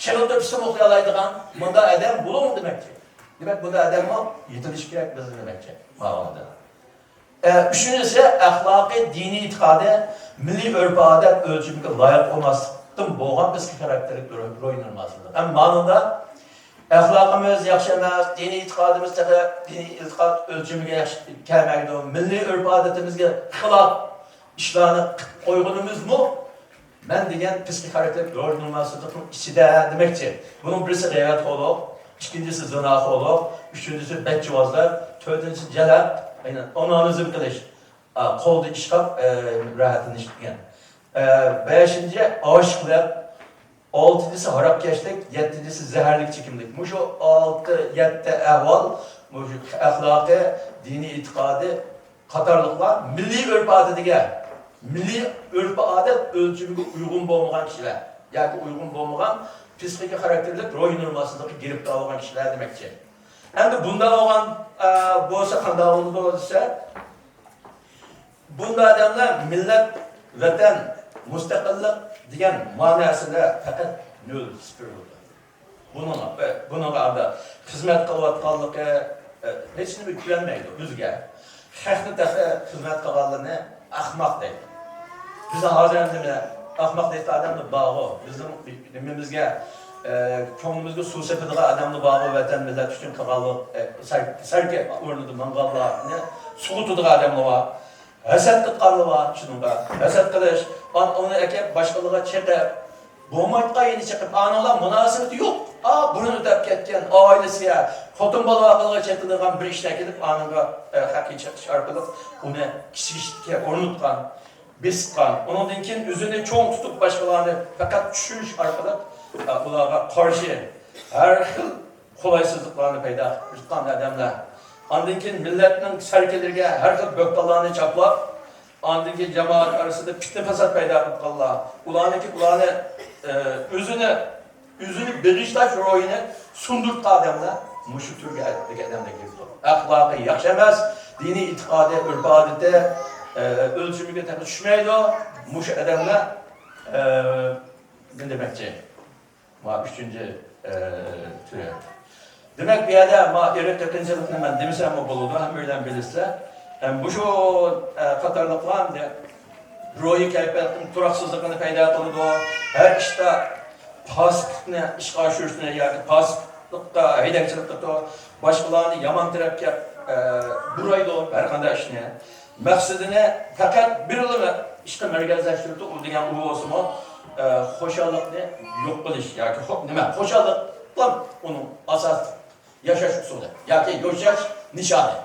شېغىل تۆپىسىمۇ ئۇخلىيالايدىغان مۇنداق ئادەم بولۇڭ دېمەكچى. دېمەك، بۇنداق ئادەممۇ يېتىلىشى كېرەك بىزنىڭ دېمەكچى. ماۋۇ ئە، ئۈچىنچىسى، ئەخلاقىي، دىنىي ئېتىقادى مىللىي ئۆرپ-ئادەت ئۆلچىمىگە لايىق بولماسلىقتىن بولغان پىسخىك خاراكتېرلىك روھ-، روھىي نورمالسىزلىق. ئەمما مانىڭدا ئەخلاقىمىز ياخشى ئەمەس، دىنىي ئېتىقادىمىز تېخى دىنىي ئېتىقاد ئۆلچىمىگە ياخشى كەلمەيدۇ، مىللىي ئۆرپ-ئادىتىمىزگە خىلاپ ئىشلارنى قىلىپ قويغىنىمىزمۇ مەن دېگەن پىسخىك خاراكتېرلىك روھىي نورمالسىزلىقنىڭ ئىچىدە دېمەكچى. بۇنىڭ بىرسى غەيۋەتخورلۇق، ئىككىنچىسى زىناخورلۇق، ئۈچىنچىسى بەتجۇۋازلىق، تۆتىنچىسى جەلەپ، ئاينى ئونانىزم قىلىش، ئا، قولدا ئىشقاپ، ئە، راھەتلىنىش دېگەن. ئە، بەشىنچى ئاشىقلىق، ئالتىنچىسى ھاراقكەشلىك، يەتتىنچىسى زەھەرلىك چېكىملىك. مۇشۇ ئالتە، يەتتە ئەھۋال، مۇشۇ ئەخلاقى، دىنىي ئېتىقادى، قاتارلىقلار مىللىي ئۆرپ-ئادىتىگە، مىللىي ئۆرپ-ئادەت ئۆلچىمىگە ئۇيغۇن بولمىغان كىشىلەر ياكى ئۇيغۇن بولمىغان پىسخىكا خاراكتېرلىك روھىي نورمالسىزلىققا گىرىپتار بولغان كىشىلەر دېمەكچى. ئەمدى بۇنداق بولغان، ئە، بولسا قانداق بولىدۇ دېسە، بۇنداق ئادەملەر مىللەت، ۋەتەن، مۇستەقىللىق دېگەن مەنىسىدە پەقەت نۆل، سىفىر بولىدۇ. بۇنىڭغا، بۇنىڭغا ئاندا خىزمەت قىلىۋاتقانلىقى، ھېچنېمە كۆرۈنمەيدۇ ئۆزىگە. خەقنى تېخى خىزمەت قىلغانلىرىنى ئەخمەق دەيدۇ. بىز ھازىر ئەمدى مانا ئەخمەق دەيدىغان ئادەملەر بارغۇ. بىزنىڭ نېمىمىزگە، كۆڭلىمىزگە سۇ سېپىدىغان ئادەملەر بارغۇ، ۋەتەن، مىللەت ئۈچۈن قىلغانلىق، سەر-، سەركە ئورنىدا ماڭغانلارنى سوغۇتىدىغان ئادەملەر بار. ھەسەت قىلىدىغانلار بار شۇنىڭغا. ھەسەت قىلىش، ئان-، ئۇنى ئەكەپ باشقىلارغا چېقىپ، بولمايدىغان يەرنى چېقىپ، ئانىڭلار مۇناسىۋىتى يوق. ئا، بۇرۇن ئۆتەپ كەتكەن ئائىلىسىگە، خوتۇن بالا ئاقىلىغا چېتىلىدىغان بىر ئىشنى ئەكېلىپ، ئانىڭغا، ئە، خەقنى چېقىش ئارقىلىق ئۇنى كىشىلىككە ئورناتقان، بېسىتقان. ئۇنىڭدىن كېيىن ئۆزىنى چوڭ تۇتۇپ، باشقىلارنى پەقەت چۈشۈرۈش ئارقىلىق، ئە، ئۇلارغا قارشى ھەر خىل قولايسىزلىقلارنى پەيدا قىلىپ تۇرغان ئادەملەر. ئاندىن كېيىن مىللەتنىڭ سەركىلىرىگە ھەر خىل بۆھتانلارنى چاپلاپ، ئاندىن كېيىن جامائەت ئارىسىدا پىتنە-پاسات پەيدا قىلىپ قالغان. ئۇلارنىڭكى، ئۇلارنى، ئە، ئۆزىنى ئۆزىنى بېغىشلاش روھىنى سۇندۇرتقان ئادەملەر مۇشۇ تۈرگە ئەدەپلىك ئادەملەر كېلىدۇ. ئەخلاقى ياخشى ئەمەس، دىنىي ئېتىقادى، ئۆرپ-ئادىتى، ئە، ئۆلچىمىگە تېخى چۈشمەيدۇ. مۇشۇ ئادەملەر، ئە، نېمە دېمەكچى؟ ما ئۈچىنچى، ئە، تۈرى. دېمەك، بۇ يەردە ما ئىرقىي قىرغىنچىلىقنى مەن دېمىسەممۇ بولىدۇ، ھەممەيلەن بىلىسىلەر. ھەم مۇشۇ، ئە، قاتارلىقلار روھىي كەيپىياتنىڭ تۇراقسىزلىقىنى پەيدا قىلىدۇ. ھەر ئىشتا پاسىقلىقنى ئىشقا ئاشۇرۇشنى ياكى پاسىقلىققا ھەيدەكچىلىك قىلىدۇ. باشقىلارنى يامان تەرەپكە، ئە، بۇرايدۇ ھەر قانداق ئىشنى. مەقسىتىنى پەقەت بىرلا ئىشقا مەركەزلەشتۈرۈپ، ئۇ دېگەن ئۇ بولسىمۇ، ئە، خۇشاللىقنى يوق قىلىش ياكى خو-، نېمە، خۇشاللىقلا ئۇنىڭ ئاساسلىق ياشاش ئۇسۇلى ياكى ياشاش نىشانى.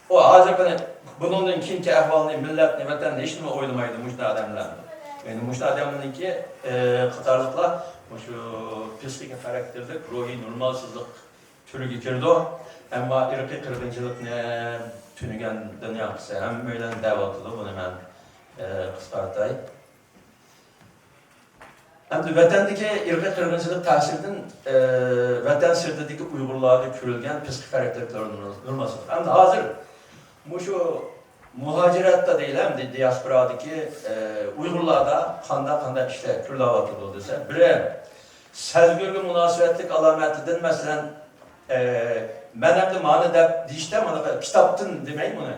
ئۇ ھازىر قېنى بۇنىڭدىن كېيىنكى ئەھۋالنى، مىللەتنى، ۋەتەننى ھېچنېمە ئويلىمايدۇ مۇشۇنداق ئادەملەر. يەنى مۇشۇنداق ئادەملەرنىڭكى، ئى، قاتارلىقلار مۇشۇ پىسخىكا خاراكتېرلىك روھىي نورمالسىزلىق تۈرىگە كىرىدۇ. ئەمما ئىرقىي قىرغىنچىلىقنى تۈنۈگۈندىن ياقىسى ھەممەيلەن دەۋاتىدۇ. بۇنى مەن، ئى، قىسقارتاي. ئەمدى ۋەتەندىكى ئىرقىي قىرغىنچىلىق تەسىرىدىن، ئى، ۋەتەن سىرتىدىكى ئۇيغۇرلاردا كۆرۈلگەن پىسخىك خاراكتېرلىك نورمالسىزلىق. ئەمدى ھازىر مۇشۇ مۇھاجىرەتتە دەيلى، ئەمدى دىياسپورادىكى، ئى، ئۇيغۇرلاردا قانداق، قانداق ئىشلار كۆرۈلۈۋاتىدۇ دېسە، بىرى، سەزگۈرگە مۇناسىۋەتلىك ئالامەتلىرىدىن، مەسىلەن، ئە، مەن ئەمدى مانا دەپ دېيىشتە، مانا كىتابتىن دېمەي بۇنى.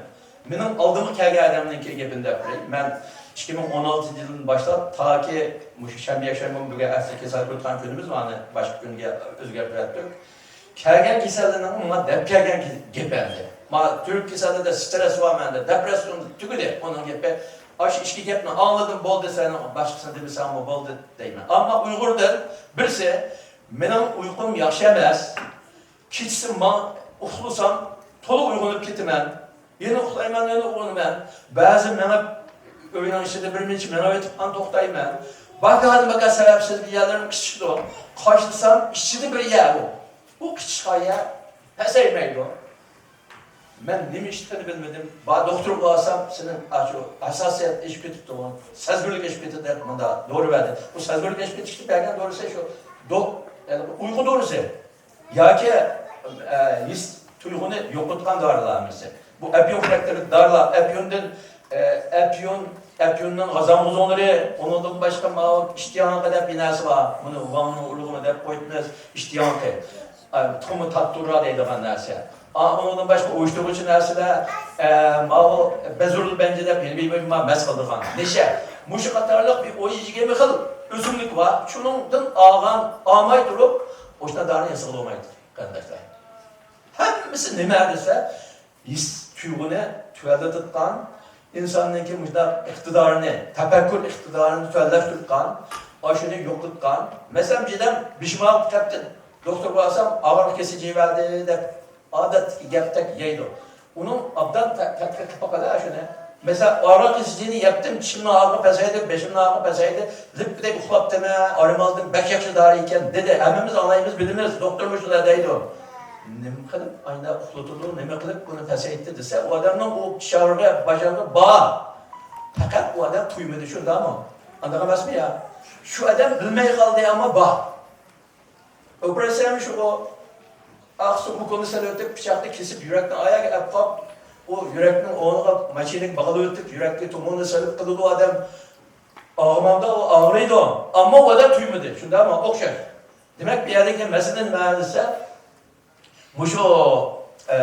مېنىڭ ئالدىمغا كەلگەن ئادەمنىڭكى گېپىنى دەپ بېرەي. مەن ئىككى مىڭ ئون ئالتىنچى يىلدىن باشلاپ تاكى مۇشۇ شەنبە، يەكشەنبە بۈگۈن ئەسلى كېسەل كۆرۈۋاتقان كۈنىمىز، مانا باشقا كۈنگە ئۆزگەرتىۋەتتۇق. كەلگەن كېسەللەرنىڭ ماڭا دەپ كەلگەن گېپى ئەمدى. ما تۈرك كېسەللىرىدە سترېس بار مەندە، دېپرېسسىيە تۈگىدى ئۇنىڭ گېپى. ئاشۇ ئىككى گەپنى ئاڭلىدىم، بولدى، سەن باشقىسىنى دېمىسەڭمۇ بولدى دەيمەن. ئەمما ئۇيغۇردىن بىرسى، مېنىڭ ئۇيقۇم ياخشى ئەمەس. كېچىسى ماڭ-، ئۇخلىسام، تولا ئويغىنىپ كېتىمەن. يەنە ئۇخلايمەن، يەنە ئويغىنىمەن. بەزى مېڭىپ، ئۆينىڭ ئىچىدە بىر مىنچە مېڭىۋېتىپ، ئاندىن توختايمەن. باكادىن باكا سەۋەبسىز بىر يەرلىرىم قىچىشىدۇ. قاچىلىسام، ئىچىدە بىر يەر بۇ. بۇ قىچىشقان يەر پەسەيمەيدۇ. مەن نېمە ئىشلىقىنى بىلمىدىم. بار دوختۇرغا بارسام، سېنىڭ ئاشۇ ھەسساسىيەت ئېشىپ كېتىپتۇ، سەزگۈرلۈك ئېشىپ كېتىپتۇ دەپ مۇنداق دورا بەردى. بۇ سەزگۈرلۈك ئېشىپ كېتىشكە بەرگەن دورىسى شۇ دو-، يەنى ئۇيقۇ دورىسى. ياكى، ئە، ھېس تۇيغۇنى يوقىتىدىغان دورىلار ھەممىسى. بۇ ئەپيۇن خاراكتېرلىك دورىلار، ئەپيۇندىن، ئە، ئەپيۇن، ئەپيۇننىڭ غازاڭغۇزۇڭلىرى، ئۇنىڭدىن باشقا ماۋۇ ئىشتىياڭقى دەپ بىر نەرسە بار. بۇنى ۋاڭنىڭ ئۇرۇغىمۇ دەپ قويىمىز، ئىشتىياڭقى. ئە، تۇخۇمى تاتتۇرا دەيدىغان نەرسە. ئا، ئۇنىڭدىن باشقا ئۇيۇشتۇرغۇچى نەرسىلەر، ئە، ماۋۇ بەزۇرۇل بەنجى دەپ يەنە بىر، بىر مەس قىلىدىغان نېشە. مۇشۇ قاتارلىق بىر ئون يىگىرمە خىل ئۆسۈملۈك بار. شۇنىڭدىن ئالغان، ئالماي تۇرۇپ، ئوشۇنداق دورىنى ياسىغىلى بولمايدۇ، قېرىنداشلار. ھەممىسى نېمە دېسە، ھېس تۇيغۇنى تۆۋەنلىتىدىغان، ئىنساننىڭكى مۇشۇنداق ئىقتىدارىنى، تەپەككۇر ئىقتىدارىنى تۆۋەنلەشتۈرىدىغان، ئاشۇنى يوقىتىدىغان. مەسىلەن، بىردەم بېشىم ئاغرىپ كەتتى، دوختۇرغا بارسام، ئاغرىق كېسىجى بەردى دەپ، ئادەتتىكى گەپتەك يەيدۇ. ئۇنىڭ ئابدان تە-، تەتقىق قىلىپ باقايلى ئاشۇنى. مەسىلەن، ئاغرىق كېسىجىنى يەپتىم، چىشىمنىڭ ئاغرىقى پەسەيدى، بېشىمنىڭ ئاغرىقى پەسەيدى، لىپپىدەك ئۇخلاپتىمەن، ئارام ئالدىم، بەك ياخشى دورا ئىكەن، دېدى. ھەممىمىز ئاڭلايمىز، بىلىمىز، دوختۇرمۇ شۇنداق دەيدۇ. نېمە قىلىپ ئاينا ئۇخلىتىدۇ، نېمە قىلىپ بۇنى پەسەيتتى دېسە، ئۇ ئادەمنىڭ ئۇ چىش ئاغرىقى، باش ئاغرىقى بار. پەقەت ئۇ ئادەم تۇيمىدى، شۇنداقمۇ؟ ئانداق ئەمەسمۇ يا؟ شۇ ئادەم بىلمەي قالدى، ئەمما بار. ئوپېراتسىيەمۇ شۇ، ئاقسۇ ئوكۇلنى سېلىۋېتىپ، پىچاقنى كېسىپ، يۈرەكنى ئاياغىغا ئەپ قاپ، ئۇ يۈرەكنىڭ ئورنىغا ماشىنىنى باغلىۋېتىپ، يۈرەككە تومۇرنى سېلىپ قىلىدۇ ئادەم. ئاغرىمامدا ئۇ ئاغرىيدۇ، ئەمما ئۇ ئادەم تۇيمىدى، شۇنداقمۇ؟ ئوخشاش. دېمەك، بۇ يەردىكى مەسىلە نېمە دېسە، مۇشۇ، ئە،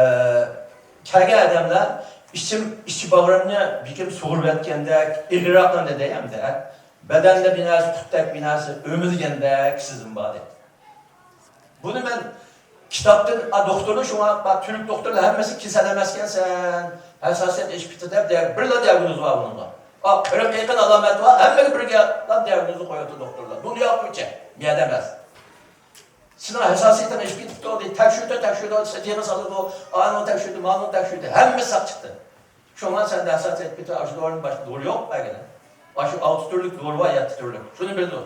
كەلگەن ئادەملەر ئىچىم، ئىچى باغرىمنى بېكىم سۇغۇرۇۋەتكەندەك، ئېغىرراقلىرىنى دەي ئەمدى، بەدەندە بىر نەرسە، قۇتتەك بىر نەرسە ئۆمۈلگەندەك سېزىم بار دەيدۇ. بۇنى مەن كىتابتىن، ئا، دوختۇرنى شۇڭا، بار، تۈرك دوختۇرلار ھەممىسى كېسەل ئەمەسكەنسەن، ھەسساسىيەت ئېشىپ كېتىدۇ دەپ، دە-، بىرلا دىئاگنوز بار بۇنىڭغا. ئا، قىرىق يېقىن ئالامەت بار، ھەممىگە بىرگە دىئاگنوزنى قويۇۋاتىدۇ دوختۇرلار. دۇنيا بويىچە، مەن ئەمەس. سېنىڭ ھەسساسىيىتىڭ ئېشىپ كېتىپتۇ، دەيدۇ. تەكشۈرتە، تەكشۈرتە، سىدىغا سالىدۇ، ئانىڭ تەكشۈرتە، مانىڭ تەكشۈرتە، ھەممە ساق چىقتى. شۇڭا سەندە ھەسساسىيەت كېتىپ، ئاشۇ دورىنى باشقا دورا يوق بەرگىلى. ئاشۇ ئالتە تۈرلۈك دورا بار، يەتتە تۈرلۈك. شۇنى بىلىدۇ.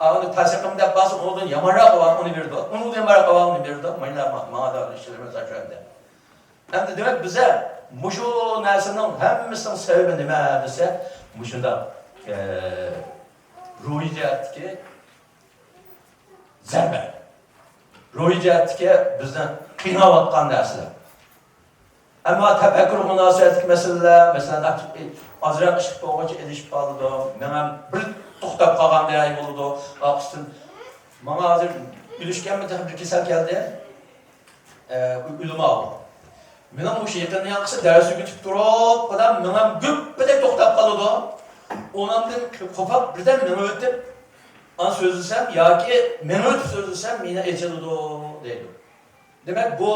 ئا، ئۇنى تەسىقىم دەپ بارسا، ئۇنىڭدىن يامانراق بار، ئۇنى بېرىدۇ. ئۇنىڭدىن يامانراق بار، ئۇنى بېرىدۇ. مانا، ما-، ماڭا دا ئىشلىرىمىز ئاشۇ ئەمدى. ئەمدى دېمەك، بىزە مۇشۇ نەرسىنىڭ ھەممىسىنىڭ سەۋەبى نېمە دېسە، مۇشۇنداق، ئە، روھىي جەھەتتىكى زەربە. روھىي جەھەتتىكى بىزنى قىيناۋاتقان نەرسىلەر. ئەمما تەپەككۇر مۇناسىۋەتلىك مەسىلىلەر، مەسىلەن، ئاز-، ئازراق ئىش قىلىپ بولغۇچە ئېلىشىپ قالىدۇ. مېڭەم بىر توختاپ قالغاندەك بولىدۇ. ئارقىسىدىن ماڭا ھازىر ئۆلۈشكەنمۇ تېخى بىر كېسەل كەلدى. ئە، ئۆلۈم ئاغرىقى. مېنىڭ مۇشۇ يېقىنقى دەرس ئۆگىتىپ تۇرۇپ، بىردەم مېڭەم گۈپپىدەك توختاپ قالىدۇ. ئۇنىڭدىن قوپۇپ، بىردەم مېڭىۋېتىپ، ئانا سۆزلىسەم ياكى مېڭىۋېتىپ سۆزلىسەم، مېڭە ئېچىلىدۇ، دەيدۇ. دېمەك، بۇ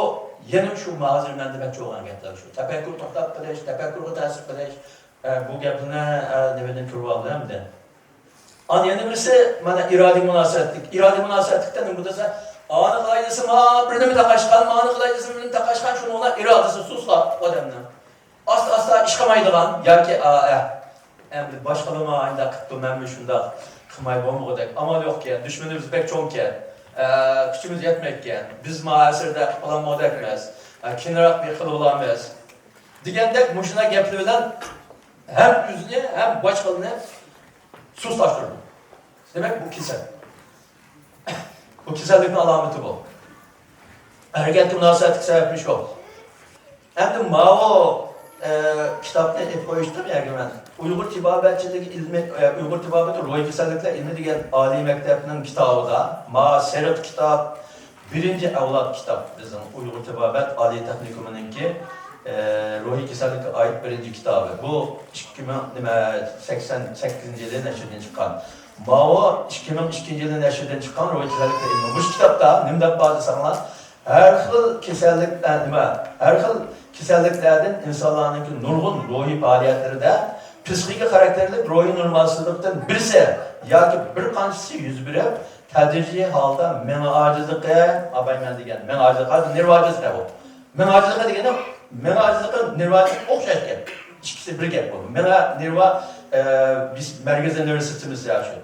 يەنە شۇ ھازىر مەن دېمەكچى بولغان گەپلەر شۇ. تەپەككۇر توختاپ قېلىش، تەپەككۇرغا تەسىر قىلىش، ئە، بۇ گەپلەرنى، ئە، نېمىدىن كۆرۈپ ئالدىم ئەمدى؟ ئانا يەنە بىرسى، مانا ئىرادىي مۇناسىۋەتلىك. ئىرادىي مۇناسىۋەتلىكتە نېمە دېسە، ئانى قىلاي دېسە، ما بىر نېمە تاقاشقان، مانى قىلاي دېسە، بىر نېمە تاقاشقان، شۇنىڭ بىلەن ئىرادىسى سۇسلاپ ئادەمنىڭ. ئاستا-ئاستا ئىش قىلمايدىغان ياكى، ئا، ئە، ئەمدى باشقىلىرمۇ ئانداق قىپتۇ، مەنمۇ شۇنداق قىلماي بولمىغۇدەك. ئامال يوقكەن، دۈشمىنىمىز بەك چوڭكەن. ئە، كۈچىمىز يەتمەيدىكەن. بىز ما ئەسىردە قىلىپ بولالمىغۇدەكمىز. ئە، كېيىنراق بىر قىلىۋالارمىز. دېگەندەك مۇشۇنداق گەپلەر بىلەن ھەم ئۆزىنى، ھەم باشقىلارنى سۇسلاشتۇرىدۇ. دېمەك، بۇ كېسەل. بۇ كېسەللىكنىڭ ئالامىتى بۇ. ھەرىكەتكە مۇناسىۋەتلىك سەۋەبمۇ شۇ. ئەمدى ماۋۇ، ئە، كىتابنى ئېلىپ قويۇشتۇم يەرگە مەن. ئۇيغۇر تېبابەتچىلىكى ئىلمى، ئە، ئۇيغۇر تېبابىتى روھىي كېسەللىكلەر ئىلمى دېگەن ئالىي مەكتەپنىڭ كىتابىدا، ماۋۇ سېرىق كىتاب، بىرىنچى ئەۋلاد كىتاب، بىزنىڭ ئۇيغۇر تېبابەت ئالىي تېخنىكومىنىڭكى، ئە، روھىي كېسەللىككە ئائىت بىرىنچى كىتابى. بۇ ئىككى مىڭ، نېمە، سەكسەن سەككىزىنچى يىلى نەشردىن چىققان. ماۋۇ ئىككى مىڭ ئىككىنچى يىلى نەشردىن چىققان روھىي كېسەللىكلەر ئىلمى. مۇشۇ كىتابتا نېمە دەپ بار دېسەڭلار، ھەر خىل كېسەللىك، ئە، نېمە، ھەر خىل كېسەللىكلەردىن ئىنسانلارنىڭكى نۇرغۇن روھىي پائالىيەتلىرىدە پسىخىكا خاراكتېرلىك روھىي نورمالسىزلىقتىن بىرسى ياكى بىر قانچىسى يۈز بېرىپ، تەدرىجىي ھالدا مېڭە ئاجىزلىقى، ئابايمەن دېگەن مېڭە ئاجىزلىقى، ھازىر نېرۋا ئاجىزلىقى بۇ. مېڭە ئاجىزلىقى دېگىنى، مېڭە ئاجىزلىقى، نېرۋا ئاجىزلىقى ئوخشاش گەپ. ئىككىسى بىر گەپ بۇ. مېڭە، نېرۋا، ئە، بىز، مەركىزىي نېرۋا سىستېمىسى يا شۇ.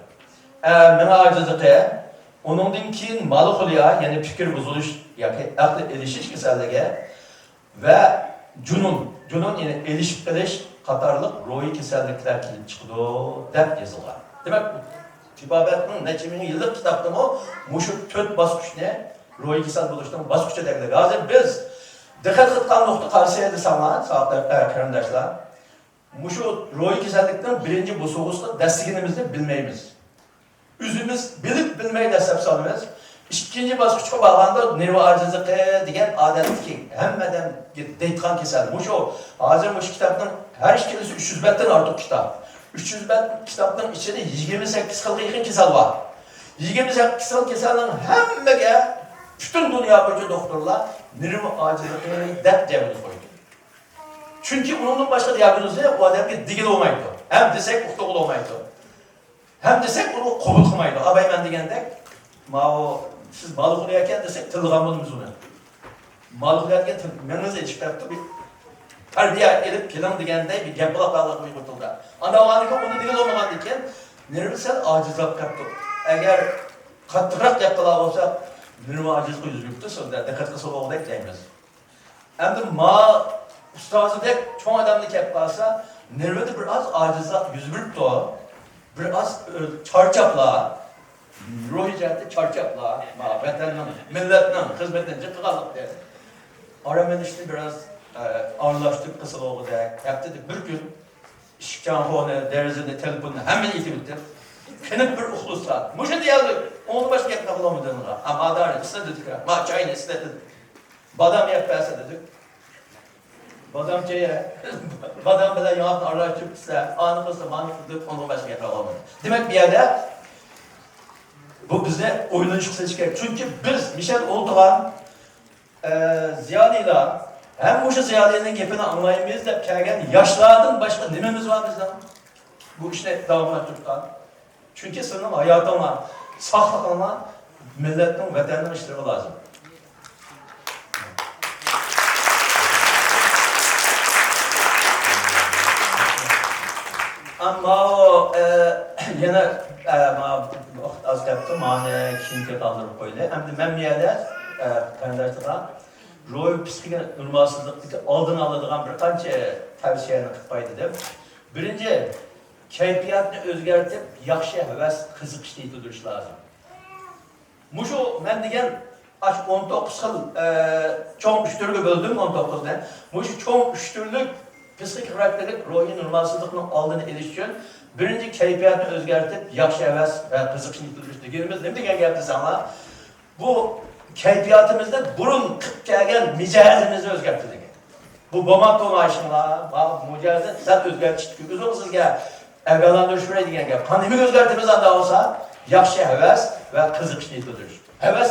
ئە، مېڭە ئاجىزلىقى، ئۇنىڭدىن كېيىن مېلانخولىيە، يەنى پىكىر بۇزۇلۇش ياكى ئەقىل ئېلىشىش كېسەللىكى، ۋە جۇنۇن، جۇنۇن يەنى ئېلىشىپ قېلىش قاتارلىق روھىي كېسەللىكلەر كېلىپ چىقىدۇ، دەپ يېزىلغان. دېمەك، تېبابەتنىڭ نەچچە مىڭ يىللىق كىتابتىمۇ مۇشۇ تۆت باسقۇچنى، روھىي كېسەل بولۇشنىڭ باسقۇچى دەيدۇ. ھازىر بىز دىققەت قىلىدىغان نۇقتا قارىسى دېسەڭلار، ساۋاقدار، ئە، قېرىنداشلار، مۇشۇ روھىي كېسەللىكنىڭ بىرىنچى بوسۇغىسىدا دەسسىگىنىمىزنى بىلمەيمىز. ئۆزىمىز بىلىپ بىلمەي دەسسەپ سالىمىز. ئىككىنچى باسقۇچقا بارغاندا نېرۋا ئاجىزلىقى دېگەن ئادەتتىكى ھەممە ئادەم دەيدىغان كېسەل. مۇشۇ، ھازىر مۇشۇ كىتابنىڭ ھەر ئىككىلىسى ئۈچ يۈز بەتتىن ئارتۇق كىتاب. ئۈچ يۈز بەت كىتابنىڭ ئىچىدە يىگىرمە سەككىز خىلغا يېقىن كېسەل بار. يىگىرمە سەككىز خىل كېسەلنىڭ ھەممىگە پۈتۈن دۇنيا بويىچە دوختۇرلار نېرۋا ئاجىزلىقى دەپ دىياگنوز قويىدۇ. چۈنكى ئۇنىڭدىن باشقا دىياگنوزنى ئۇ ئادەمگە دېگىلى بولمايدۇ. ھەم دېسەك ئۇقتۇرغىلى بولمايدۇ. ھەم دېسەك ئۇنى قوبۇل قىلمايدۇ. ئابايمەن دېگەندەك، ماۋۇ سىز مېلانخولىيەكەن دېسەك تىللىغان بولىمىز ئۇنى. مېلانخولىيەكەن تىل-، مېڭىڭىز ئېچىپ كەپتۇ، بىر تەربىيە ئېلىپ كېلىڭ دېگەندەك بىر گەپ بولاپ قالغان ئۇيغۇر تىلىدا. ئانداق بولغاندىكىن ئۇنى دېگىلى بولمىغاندىكىن نېرۋا سەل ئاجىزلاپ كەپتۇ. ئەگەر قاتتىقراق گەپ قىلار بولساق، نېرۋا ئاجىزلىقى يۈز بېرىپتۇ، سىلدە دىققەت قىلسا بولغۇدەك دەيمىز. ئەمدى ما ئۇستازىدەك چوڭ ئادەمنى كەپ قالسا، نېرۋىدا بىر ئاز ئاجىزلىق يۈز بېرىپتۇ، بىر ئاز، ئۆ، چارچاپلا، روھىي جەھەتتە چارچاپلا، ما ۋەتەننىڭ، مىللەتنىڭ خىزمىتىنى جىق قىلغانلىقتىن، ئارام ئېلىشنى بىر ئاز، ئە، ئارىلاشتۇرۇپ قىلسا بولغۇدەك، ھەپتىدە بىر كۈن ئىشىكچان خونى، دېرىزىنى، تېلېفوننى ھەممىنى ئېتىۋېتىپ، قېنىق بىر ئۇخلىسا. مۇشۇنى دېيەلدىم. ئۇنىڭدىن باشقا گەپ قىلغۇم كەلمىدى. ھە، مادارنى ئىسلىتىدۇ، ما چاينى ئىسلىتىدۇ. بادام يەپ بەرسە دېدۇك. بادام چېيى، بادام بىلەن ياڭاقنى ئارىلاشتۇرۇپ ئىچسە، ئانى قىلسا، مانى قىلدۇق، ئۇنىڭغا باشقا گەپ قىلغۇم كەلمىدى. دېمەك، بۇ يەردە بۇ بىزنى ئويلىنىشقا سېلىش كېرەك. چۈنكى بىز مىشەل ئولتۇرغان ئە، زىيالىيلار، ھەم مۇشۇ زىيالىينىڭ گېپىنى ئاڭلايمىز دەپ كەلگەن ياشلاردىن باشقا نېمىمىز بار بىزنىڭ؟ بۇ ئىشنى داۋاملاشتۇرۇۋاتقان. چۈنكى سىزنىڭ ھاياتىڭلار، ساقلىقىڭلار مىللەتنىڭ، ۋەتەننىڭ ئىشلىرىغا لازىم. ئەمما ئۇ، ئە، يەنە، ئە، مانا ۋاقىت ئاز قېلىپتۇ، مانا كېيىنكى قالدۇرۇپ قويدى. ئەمدى مەن بۇ يەردە، ئە، قېرىنداشلارغا روھىي پسىخىكا نورمالسىزلىقتىكى ئالدىنى ئالىدىغان بىر قانچە تەۋسىيەنى قىلىپ قوياي دېدىم. بىرىنچى، كەيپىياتنى ئۆزگەرتىپ، ياخشى ھەۋەس، قىزىقىشنى يېتىلدۈرۈش لازىم. مۇشۇ مەن دېگەن ئاشۇ ئون توققۇز خىل، ئە، چوڭ ئۈچ تۈرگە بۆلدۈم، ئون توققۇزنى. مۇشۇ چوڭ ئۈچ تۈرلۈك پسىخىك خاراكتېرلىك روھىي نورمالسىزلىقنىڭ ئالدىنى ئېلىش ئۈچۈن بىرىنچى كەيپىياتنى ئۆزگەرتىپ، ياخشى ھەۋەس ۋە قىزىقىشنى يېتىلدۈرۈش دېگىنىمىز نېمە دېگەن گەپ دېسەڭلار، بۇ كەيپىياتىمىزنى بۇرۇن قىلىپ كەلگەن مىجەزىمىزنى ئۆزگەرتىدىكەن. بۇ بولماپتۇ مانا ئىشىڭلار. مانا مىجەزنى سەل ئۆزگەرتىشتىكى ئۆزىڭىزگە ئەۋەللاندۇرۇش بېرەي دېگەن گەپ. قانداق نېمىگە ئۆزگەرتىمىز ئاندا بولسا؟ ياخشى ھەۋەس ۋە قىزىقىشنى يېتىلدۈرۈش. ھەۋەس،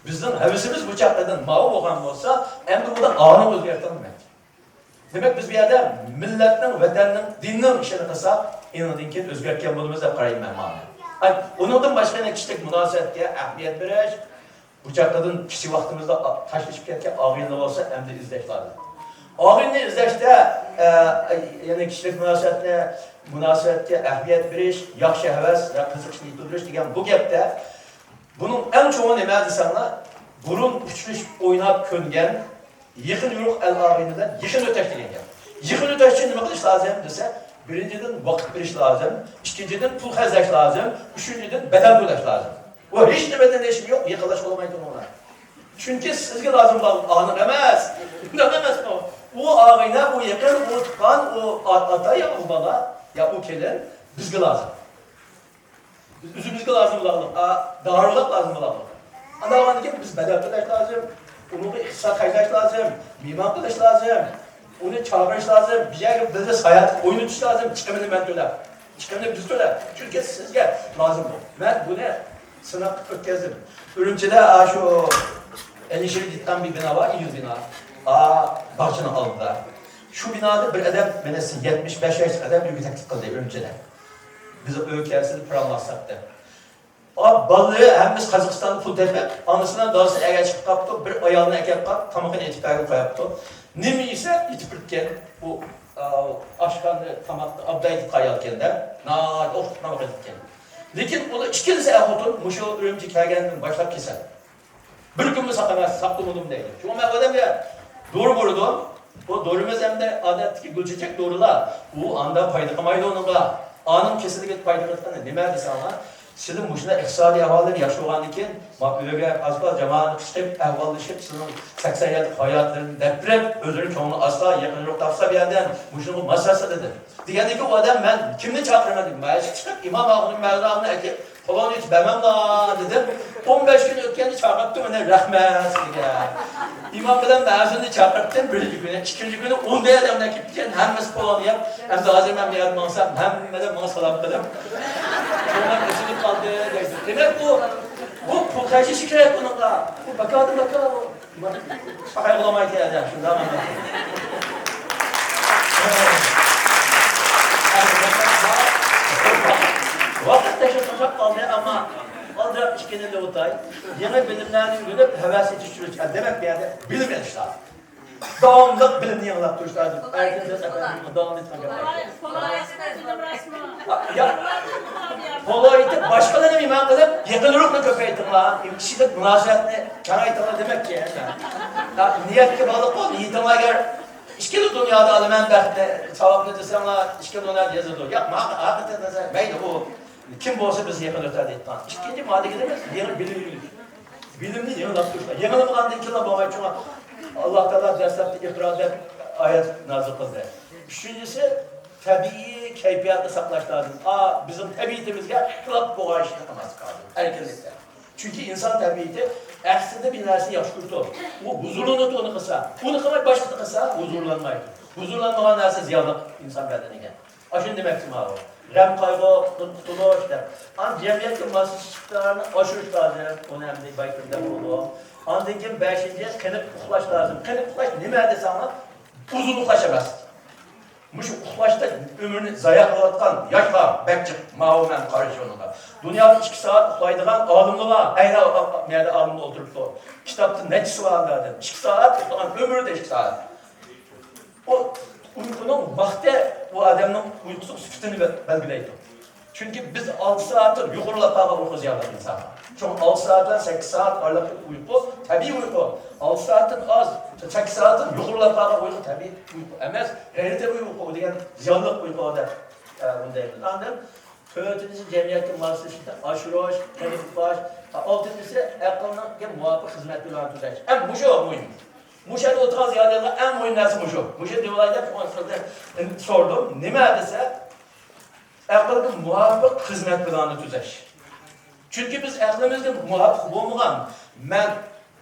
بىزنىڭ ھەۋىسىمىز بۇ چاغقىدىن ماۋۇ بولغان بولسا، ئەمدى بۇنى ئانىڭ ئۆزگەرتەلمەيدۇ. دېمەك، بىز بۇ يەردە مىللەتنىڭ، ۋەتەننىڭ، دىننىڭ ئىشىنى قىلساق، ئېنىڭدىن كېيىن ئۆزگەرتكەن بولىمىز دەپ قارايمەن مەن مانا. ئاي، ئۇنىڭدىن باشقا يەنە كىشىلىك مۇناسىۋەتكە ئەھمىيەت بېرىش، بۇ چاغقىدىن كىچىك ۋاقتىمىزدا تاشلىشىپ كەتكەن ئاغىنىلەر بولسا، ئەمدى ئىزدەش لازىم. ئاغىنىنى ئىزدەشتە، ئە، يەنە كىشىلىك مۇناسىۋەتنى، مۇناسىۋەتكە ئەھمىيەت بېرىش، ياخشى ھەۋەس ۋە قىزىقىشنى يېتىلدۈرۈش دېگەن بۇ گەپتە بۇنىڭ ئەڭ چوڭى نېمە دېسەڭلار، بۇرۇن ئۇچرىشىپ ئويناپ كۆنگەن يېقىن يورۇق ئەل ئاغىنە بىلەن يېقىن ئۆتەش دېگەن گەپ. يېقىن ئۆتەش ئۈچۈن نېمە قىلىش لازىم دېسە، بىرىنچىدىن، ۋاقىت بېرىش لازىم، ئىككىنچىدىن، پۇل خەجلەش لازىم، ئۈچىنچىدىن، بەدەل تۆلەش لازىم. ئۇ ھېچنېمىدىن ھېچنېمە يوق، يېقىنلاشقىلى بولمايدۇ ئۇنىڭ بىلەن. چۈنكى سىزگە لازىم بولغان ئانىڭ ئەمەس. ئۇنداق ئەمەسمۇ؟ ئۇ ئاغىنە، ئۇ يېقىن، ئۇ تۇغقان، ئۇ ئا-، ئاتا يا ئۇ بالا يا ئۇ كېلىن بىزگە لازىم. بىز ئۆزىمىزگە لازىم بولغانلىق، ئا، دارىلىق لازىم بولغانلىق. ئانداق بولغاندىن كېيىن بىز بەدەل تۆلەش لازىم، ئۇنىڭغا ئىقتىساد خەجلەش لازىم، مېھمان قىلىش لازىم، ئۇنى چاقىرىش لازىم، بىر يەرگە بىللە ساياھەتكە ئوينىتىش لازىم، چىقىمىنى مەن تۆلەپ، چىقىمىنى بىز تۆلەپ. چۈنكى سىزگە لازىم بۇ. مەن بۇنى سىناق قىلىپ ئۆتكەزدىم. ئۈرۈمچىدە ئاشۇ ئەلىشىر دېھقان بىر بىنا بار، ئېگىز بىنا. ئا، باغچىنىڭ ئالدىدا. شۇ بىنادا بىر ئادەم، مانا، يەتمىش بەش ياشلىق ئادەم مېنى تەكلىپ قىلدى ئۈرۈمچىدە. بىز ئۆي كىراسىنى پۇرالماساق دەپ. ئا، بالىلىرى ھەممىسى قازاقىستاندا پۇل تېپىپ، ئانىسى بىلەن دادىسى ئەگەر چىقىپ قاپتۇ، بىر ئايالنى ئەكەپ قاپ، تامىقىنى ئېتىپ بەرگىلى قويۇپتۇ. نېمە يېسە ئېتىپ بېرىدىكەن. بۇ، ئا، ئاشخانىدا تاماقنى ئابداي ئېتىدىغان ئايالكەن-دە، ناھايىتى ئوخشاش تاماق ئېتىدىكەن. لېكىن ئۇلار ئىككىلىسى ئەر-خوتۇن مۇشۇ ئۈرۈمچىگە كەلگەندىن باشلاپ كېسەل. بىر كۈنمۇ ساقىماس، ساقتىمۇدۇم دەيدۇ. شۇڭا مەن ئۇ ئادەمگە دورا بېرىدۇ. بۇ دورىمىز ئەمدى ئادەتتىكى گۈل چېچەك دورىلار. ئۇ ئاندا پايدا قىلمايدۇ ئۇنىڭغا. ئانىڭ كېسىلىگە پايدا قىلىدىغىنى نېمە دېسەڭلار، سىلى مۇشۇنداق ئىقتىسادىي ئەھۋاللىرى ياخشى بولغاندىن كېيىن، ما ئۆيگە ئاز-پاز جامائەتنى قىچقىرىپ، ئەھۋاللىشىپ، سىلىنىڭ سەكسەن يىللىق ھاياتلىرىنى دەپ بېرىپ، ئۆزىنىڭ كۆڭلىنى ئالسا، يېقىنراق تاپسا بۇ يەردىن، مۇشۇنىڭغا ماسلاشسا دېدىم. دېگەندىن كېيىن ئۇ ئادەم، مەن كىمنى چاقىرىمەن دېدىم. مەن چىقىپ ئىمام ئاغىنىم مەزۇن ئاغىنى ئەكېلىپ، پالونى ئېيتىپ بەرمەملا دېدىم. ئون بەش كۈن ئۆتكەندە چاقىرتتىم، مانا رەھمەت سىزگە. ئىمام بىلەن مەزۇننى چاقىرتتىم، بىرىنچى كۈنى. ئىككىنچى كۈنى ئون بەش ئادەملەر كېلىپتىكەن، ھەممىسى پالون يەپ. ئەمدى ھازىر مەن بۇ يەردە ماڭسام، ھەممىدىن ماڭا سالام قىلىپ، كۆڭلۈم ئېچىلىپ قالدى دەيدۇ. دېمەك، بۇ، بۇ پۇل خەجلىشى كېرەك ئۇنىڭغا. بۇ بىكاردىن بىكار بۇ. شۇنداق ئەمەس. ۋاقىت تەكشۈرۈپ تاشلاپ قالدى، ئەمما ئالدىراپ ئىككىنى ئوتاي. يېڭى بىلىملەرنى ئۆگىنىپ، ھەۋەسنى چۈشۈرۈش. دېمەك، بۇ يەردە بىلىم ئېلىش لازىم. داۋاملىق بىلىمنى يېڭىلاپ تۇرۇش لازىم. ئەركىن دەپ داۋام ئېتىدىغان گەپ. يا، قولايلىتىپ باشقىلارنى مېھمان قىلىپ، يېقىنلىقنى كۆپەيتىڭلار، كىشىلىك مۇناسىۋەتنى كېڭەيتىڭلار دېمەكچى. يا، نىيەتكە باغلىق بول، نىيىتىڭلار ئەگەر ئىككىلا دۇنيادا ئالىمەن بەختنى، ساۋابنى دېسەڭلار، ئىككىلا دۇنيادا يېزىلىدۇ. ياق، ماڭا ھەقىقەتەن نەزەر، مەيلى، ئۇ كىم بولسا بىز يېقىن ئۆتەر دەيدىغان. ئىككىنچى ماددىگە دېمەس، يېڭى بىلىم ئۆگىنىش. بىلىمنى يېڭىلاپ تۇرۇش. يېڭىلىمىغاندىن كېيىن بولمايدۇ. شۇڭا ئاللا تائالا دەسلەپتە ئىقرا دەپ ئايەت نازىل قىلدى. ئۈچىنچىسى، تەبىئىي كەيپىياتنى ساقلاش لازىم. ئا، بىزنىڭ تەبىئىتىمىزگە خىلاپ بولغان ئىشنى قىلماسلىق لازىم. ئەركىنلىكتە. چۈنكى ئىنسان تەبىئىتى ئەسلىدە بىر نەرسىنى ياخشى كۆرىدۇ. ئۇ ھۇزۇرلىنىدۇ ئۇنى قىلسا. ئۇنى قىلماي باشقىسىنى قىلسا، ھۇزۇرلانمايدۇ. ھۇزۇرلانمىغان نەرسە زىيانلىق ئىنسان بەدىنىگە. ئاشۇنى دېمەكچىمەن. غەم قايغۇدىن قۇتۇلۇش دەپ. ئاندىن جەمئىيەتكە ماسلىشىش ئىقتىدارىنى ئاشۇرۇش لازىم. ئۇنى ئەمدى بايقىدىم دەپ بولىدۇ. ئاندىن كېيىن بەشىنچى، قېنىق ئۇخلاش لازىم. قېنىق ئۇخلاش نېمە دېسەڭلار، ئۇزۇن ئۇخلاش ئەمەس. مۇشۇ ئۇخلاشتا ئۆمرىنى زايە قىلىۋاتقان ياشلار بەك جىق. ماۋۇ مەن قارىشىمغا. دۇنيادا ئىككى سائەت ئۇخلايدىغان ئالىملار بار. ئەينى مەيەردە ئالىملار ئولتۇرۇپتۇ. كىتابتا نەچچىسى بار ئادەم؟ ئىككى سائەت ئۇخلىغان، ئۆمرىدە ئىككى سائەت. ئۇ ئۇيقۇنىڭ ۋاقتى ئۇ ئادەمنىڭ ئۇيقۇسىنىڭ سۈپىتىنى بەلگىلەيدۇ. چۈنكى بىز ئالتە سائەتتىن يۇقىرىلاپ قالغان ئۇيقۇ زىيانلىق ئىنسانغا. شۇڭا ئالتە سائەت بىلەن سەككىز سائەت ئارىلىق ئۇيقۇ تەبىئىي ئۇيقۇ. ئالتە سائەتتىن ئاز، سەككىز سائەتتىن يۇقىرىلاپ قالغان ئۇيقۇ تەبىئىي ئۇيقۇ ئەمەس، غەيرىي تەبىئىي ئۇيقۇ دېگەن زىيانلىق ئۇيقۇ دەپ، ئە، بۇنى دەيمىز. ئاندىن تۆتىنچىسى جەمئىيەتكە ماسلىشىشنى ئاشۇرۇش، تەبىئىي ئۇخلاش. ئالتىنچىسى ئەقىلگە مۇۋاپىق خىزمەت پىلانى تۈزەش. ئەمدى مۇشۇ مۇھىم. مۇشۇ يەردە ئولتۇرغان زىيالىيلارغا ئەڭ مۇھىم نەرسە مۇشۇ. مۇشۇ دېۋالاي دەپ سوئال سوردۇم. نېمە دېسە، ئەقىلگە مۇۋاپىق خىزمەت پىلانى تۈزەش. چۈنكى بىز ئەقلىمىزگە مۇۋاپىق بولمىغان، مەن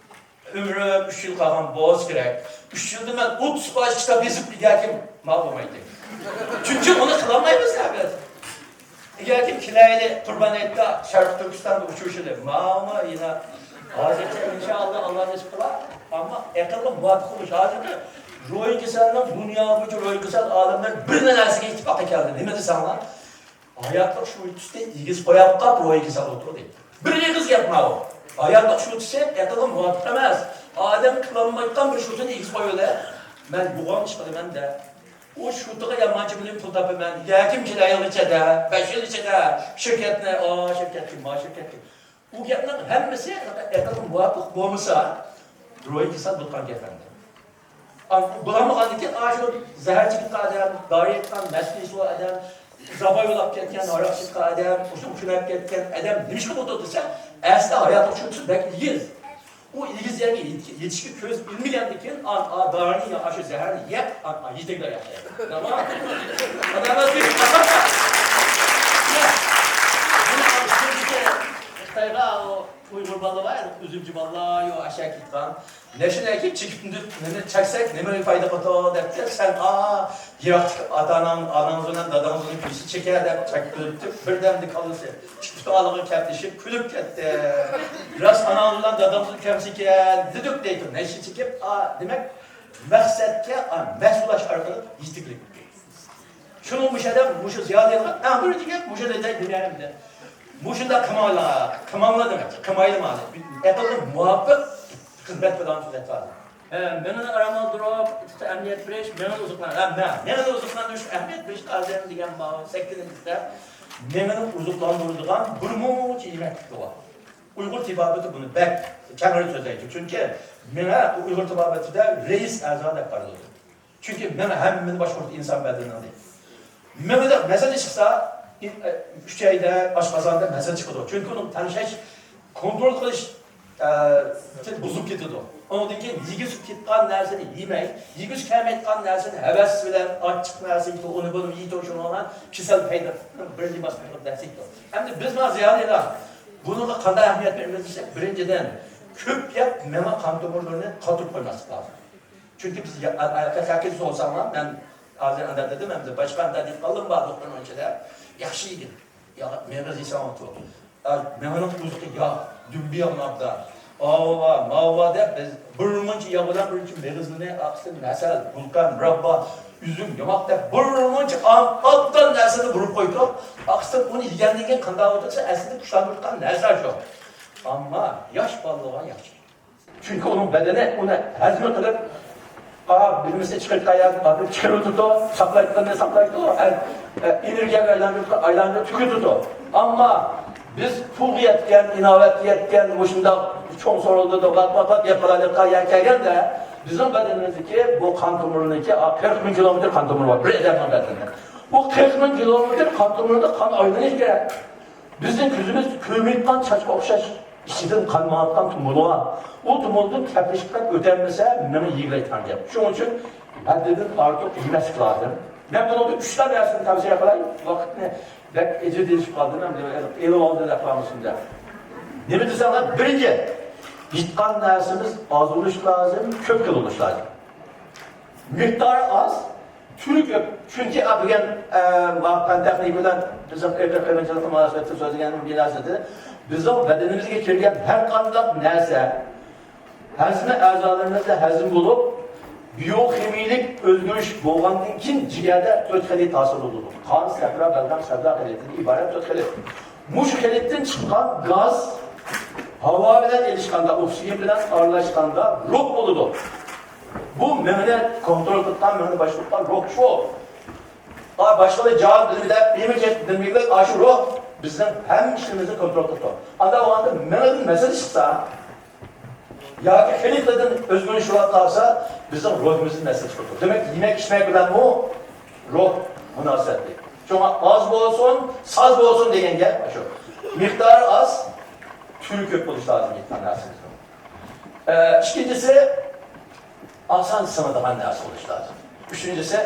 ئۆمرۈم ئۈچ يىل قالغان بولسا كېرەك، ئۈچ يىلدا مەن ئوتتۇز پائىز كىتاب يېزىپ ئىگەكىم ماڭا بولمايدۇ. چۈنكى ئۇنى قىلالمايمىز ھە بىز. ئىگەكىم كېلەيلى، قۇربان ھېيتتا شەرقىي تۈركىستاندا ئۇچرىشىلى. ماڭا يەنە ھازىرچە ئىنشائاللا ئاللا نېسىپ قىلار. ئەمما ئەقىلگە مۇۋاپىق بولۇش. ھازىرقى روھىي كېسەلنىڭ دۇنيا بويىچە روھىي كېسەل ئالىملىرى بىر نەرسىگە ئىتتىپاققا كەلدى. نېمە دېسەڭلار؟ ھاياتلىق شۇ تۈستە ئېگىز قويۇپ قاپ روھىي كېسەل ئولتۇردى. بىر ئېغىز گەپ ماۋۇ. ھاياتلىق شۇ تۈسى ئەقىلگە مۇۋاپىق ئەمەس. ئادەم قىلالمايدىغان بىر شۇتىنى ئېگىز قويۇۋېلە. مەن يوغان ئىش قىلىمەن دە. ئۇ شۇتىغا يالغانچە مىليون پۇل تاپىمەن. يەكىم كېلە يىل ئىچىدە، بەش يىل ئىچىدە شىركەتنى، ئا شىركەتكە، ما شىركەتكە. ئۇ گەپنىڭ ھەممىسى ئەقىلگە مۇۋاپىق بولمىسا، روھىي كېسەل بولغان گەپ ئەمدى. بولالمىغاندىكىن، ئاشۇ زەھەر چېكىدىغان ئادەم، دارى ئېيتقان مەستىسى ئادەم، زاپايۇلاپ كەتكەن، ھاراق ئىچىدىغان ئادەم، ئۇشۇ ئۇشۇنۇپ كەتكەن ئادەم نېمىشقا بولىدۇ دېسە، ئەسلى ھاياتلىق شۇ بەك ئېگىز. ئۇ ئېگىز يەرگە يېتىشكە كۆز ئىلمىگەندىكىن، ئا، ئا، دارىنى يا ئاشۇ زەھەرنى يەپ، ئا، ئا، يېتەكلەپ ياشايدۇ. تامام. ئادەملەر خىتايغا ئۇ ئۇيغۇر بالىلار بار، ئۈزۈمچى بالىلار، يو ئەشەك يىتقان. نەشىنى ئەكىپ چېكىپ نېمە چەكسەك نېمە پايدا قىلىدۇ دەپتۇ. سەن ئا يىراقتىكى ئاتا ئاناڭ، ئاناڭ بىلەن داداڭ بىلەن كۈلسە چېكە دەپ چەكتۈرۈپ بىردەمدە كاللىسى ئىككى پۇتى ئالىغا كەپلىشىپ كۈلۈپ كەتتى. راست ئاناڭ بىلەن داداڭ بىلەن كەمسىكەن دېدۇق دەيدۇ. نەشە چېكىپ ئا دېمەك مەقسەتكە ئا مەسۇل ئاش ئارقىلىق يېتەكلىك. شۇنىڭ مۇشۇ ئادەم مۇشۇ زىيالىيلارغا ئەڭ بىرىنچى گەپ مۇشۇ دەيدۇ دېگەنىمدە. مۇشۇنداق قىلماڭلار، قىلماڭلار دېمەكچى، قىلمايلىما. ئەقىلگە مۇۋاپىق خىزمەت پىلانى تۈزەش لازىم. ھە، مېڭىنى ئارام ئالدۇرۇپ، ئەمەلىيەت بېرىش، مېڭىنى ئوزۇقلاندۇرۇش. ھە، مە-، مېڭىنى ئوزۇقلاندۇرۇش ئەمەلىيەت بېرىش لازىم دېگەن بار. سەككىزىنچىسى، مېڭىنى ئوزۇقلاندۇرىدىغان بىر مۇنچە يېمەكلىك بار. ئۇيغۇر تېبابىتى بۇنى بەك كەڭرى سۆزلەيدۇ. چۈنكى مېڭە ئۇيغۇر تېبابىتىدە رەئىس ئەزا دەپ قارىلىدۇ. چۈنكى مېڭە ھەممىنى باشقۇرىدۇ ئىنسان بەدىنىنىڭ. مېڭىدە مەسىلە چىقسا، ئۈچەيدە، ئاشقازاندا مەسىلە چىقىدۇ. چۈنكى ئۇنىڭ تەڭشەش، كونترول قىلىش، ئە، بۇزۇلۇپ كېتىدۇ. ئۇنىڭدىن كېيىن يېگۈسى كېتىدىغان نەرسىنى يېمەي، يېگۈسى كەلمەيدىغان نەرسىنى ھەۋەس بىلەن ئاچچىق نەرسە يېيىدۇ، ئۇنى بۇنى يېيىدۇ، شۇنىڭ بىلەن كېسەل پەيدا، بىرىنچى باسقۇچ دەپ. ئەمدى بىز مانا زىيالىيلار بۇنىڭغا قانداق ئەھمىيەت بېرىمىز دېسەك، بىرىنچىدىن، كۆپ يەپ مېڭە قان تومۇرلىرىنى قاتۇرۇپ قويماسلىق لازىم. چۈنكى بىز ھەقىقىي سورىساڭلار، مەن ھازىر ئانداق دېدىم، ئەمدى باشقا ئانداق دېيىپ قالدىم، بار دوختۇرنىڭ ئىچىدە ياخشى يېگىن. ياغ، مېغىز يېسەڭ ئوتۇر. مېغىزنىڭ ئوزۇقى ياغ، دۈمبە ياغ نابدا. ئاۋۇ بار، ماۋۇ بار دەپ بىز بىر مۇنچە ياغ بىلەن بىر مۇنچە مېغىزنى، ئاقسىل، ھەسەل، گۈلقەم، مۇراببا، ئۈزۈم، ياڭاق دەپ بىر مۇنچە ئا-، ئابدان نەرسىنى بۇرۇپ قويدۇق. ئاقسىل ئۇنى يېگەندىن كېيىن قانداق بولىدۇ؟ ئەسلىدە كۈچلەندۈرۈۋاتقان نەرسە شۇ. ئەمما ياش بالىلارغا ياخشى. چۈنكى ئۇنىڭ بەدىنى ئۇنى ھەزىم قىلىپ، ئا، نېمىسىنى چىقىرىدىغان يەردىن ئاپىرىپ چىقىرىۋېتىدۇ، ساقلايدىغىنىنى ساقلايدۇ، ئە، ئە، ئېنېرگىيەگە ئايلاندۇرىدۇ، ئايلاندۇرۇپ تۈگىتىدۇ. ئەمما بىز پۇلغا يەتكەن، ئىناۋەتكە يەتكەن، مۇشۇنداق چوڭ سورۇندا دوكلات ماكلات دەپ قالايلىققا يەر كەلگەندە، بىزنىڭ بەدىنىمىزدىكى بۇ قان تومۇرىنىڭكى، ئا، قىرىق مىڭ كىلومېتىر قان تومۇرى بار بىر ئادەمنىڭ بەدىنىدە. بۇ قىرىق مىڭ كىلومېتىر قان تومۇرىدا قان ئايلىنىشى كېرەك. بىزنىڭ كۆزىمىز كۆرمەيدىغان چاچقا ئوخشاش ئىچىدىن قان ماڭىدىغان تومۇر بار. ئۇ تومۇردىن كەپلىشىپ ئۆتەلمىسە، مېڭە يېگىلەيدىغان گەپ. شۇنىڭ ئۈچۈن ھەددىدىن ئارتۇق يېمەسلىك لازىم. مەن بۇنىڭدا ئۈچ خىل نەرسىنى تەۋسىيە قىلاي. ۋاقىتنى بەك ئېجىل دېيىشىپ قالدىم، ئەمدى ئېلىپ ئالدى دەپ قالمىسۇن دەپ. نېمە دېسەڭلار، بىرىنچى، يەيدىغان نەرسىمىز ئاز بولۇشى لازىم، كۆپ بولۇشى لازىم. مىقدارى ئاز، تۈرى كۆپ. چۈنكى ئا، بۈگۈن، ئە، ماۋۇ پەن تېخنىكا بىلەن بىزنىڭ ئېغىر قىرغىنچىلىققا مۇناسىۋەتلىك سۆزلىگەن بىناسىدە، بىزنىڭ بەدىنىمىزگە كىرگەن ھەر قانداق نەرسە ھەزمە ئەزالىرىمىزدا ھەزىم بولۇپ، بىيوخىمىيىلىك ئۆزگىرىش بولغاندىن كېيىن جىگەردە تۆت خىلىت ھاسىل بولىدۇ. قان، سەپرا، بەلغەم، سەۋدا خىلىتىدىن ئىبارەت تۆت خىلىت. مۇشۇ خىلىتتىن چىققان گاز ھاۋا بىلەن ئېلىشقاندا، ئوكسىگېن بىلەن ئارىلاشقاندا روھ بولىدۇ. بۇ مېڭىنى كونترول قىلىدىغان، مېڭىنى باشقۇرىدىغان روھ شۇ. ئا، باشقىلار جان بىلىمى دەپ، ئىمىجەت بىلىملىك ئاشۇ روھ بىزنىڭ ھەممە ئىشلىرىمىزنى كونترول قىلىدۇ. ئانداق بولغاندا مېڭىدىن مەسىلە چىقسا، ياكى خىلىتىدىن ئۆزگىرىش بولۇپ قالسا، بىزنىڭ روھىمىزدىن مەسىلە چىقىدۇ. دېمەك، يېمەك ئىچمەك بىلەنمۇ روھ مۇناسىۋەتلىك. شۇڭا ئاز بولسۇن، ساز بولسۇن دېگەن گەپ شۇ. مىقدارى ئاز، تۈرى كۆپ بولۇشى لازىم ئېيتقان نەرسىمىزنىڭ. ئە، ئىككىنچىسى، ئاسان سىڭىدىغان نەرسە بولۇشى لازىم. ئۈچىنچىسى،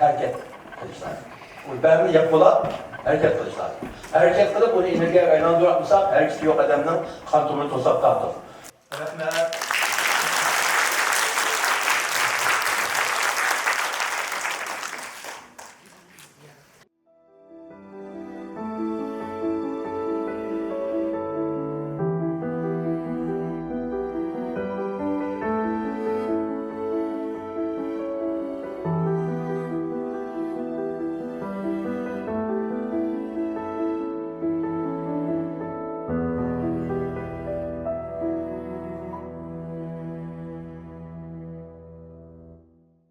ھەرىكەت قىلىش لازىم. ئۇ بەرنى يەپ بولاپ، ھەرىكەت قىلىش لازىم. ھەرىكەت قىلىپ، ئۇنى ئېنېرگىيەگە ئايلاندۇرالمىساق، ھەرىكىتى يوق ئادەمنىڭ قان تومۇرى توساپ تۇرىدۇ. رەھمەت.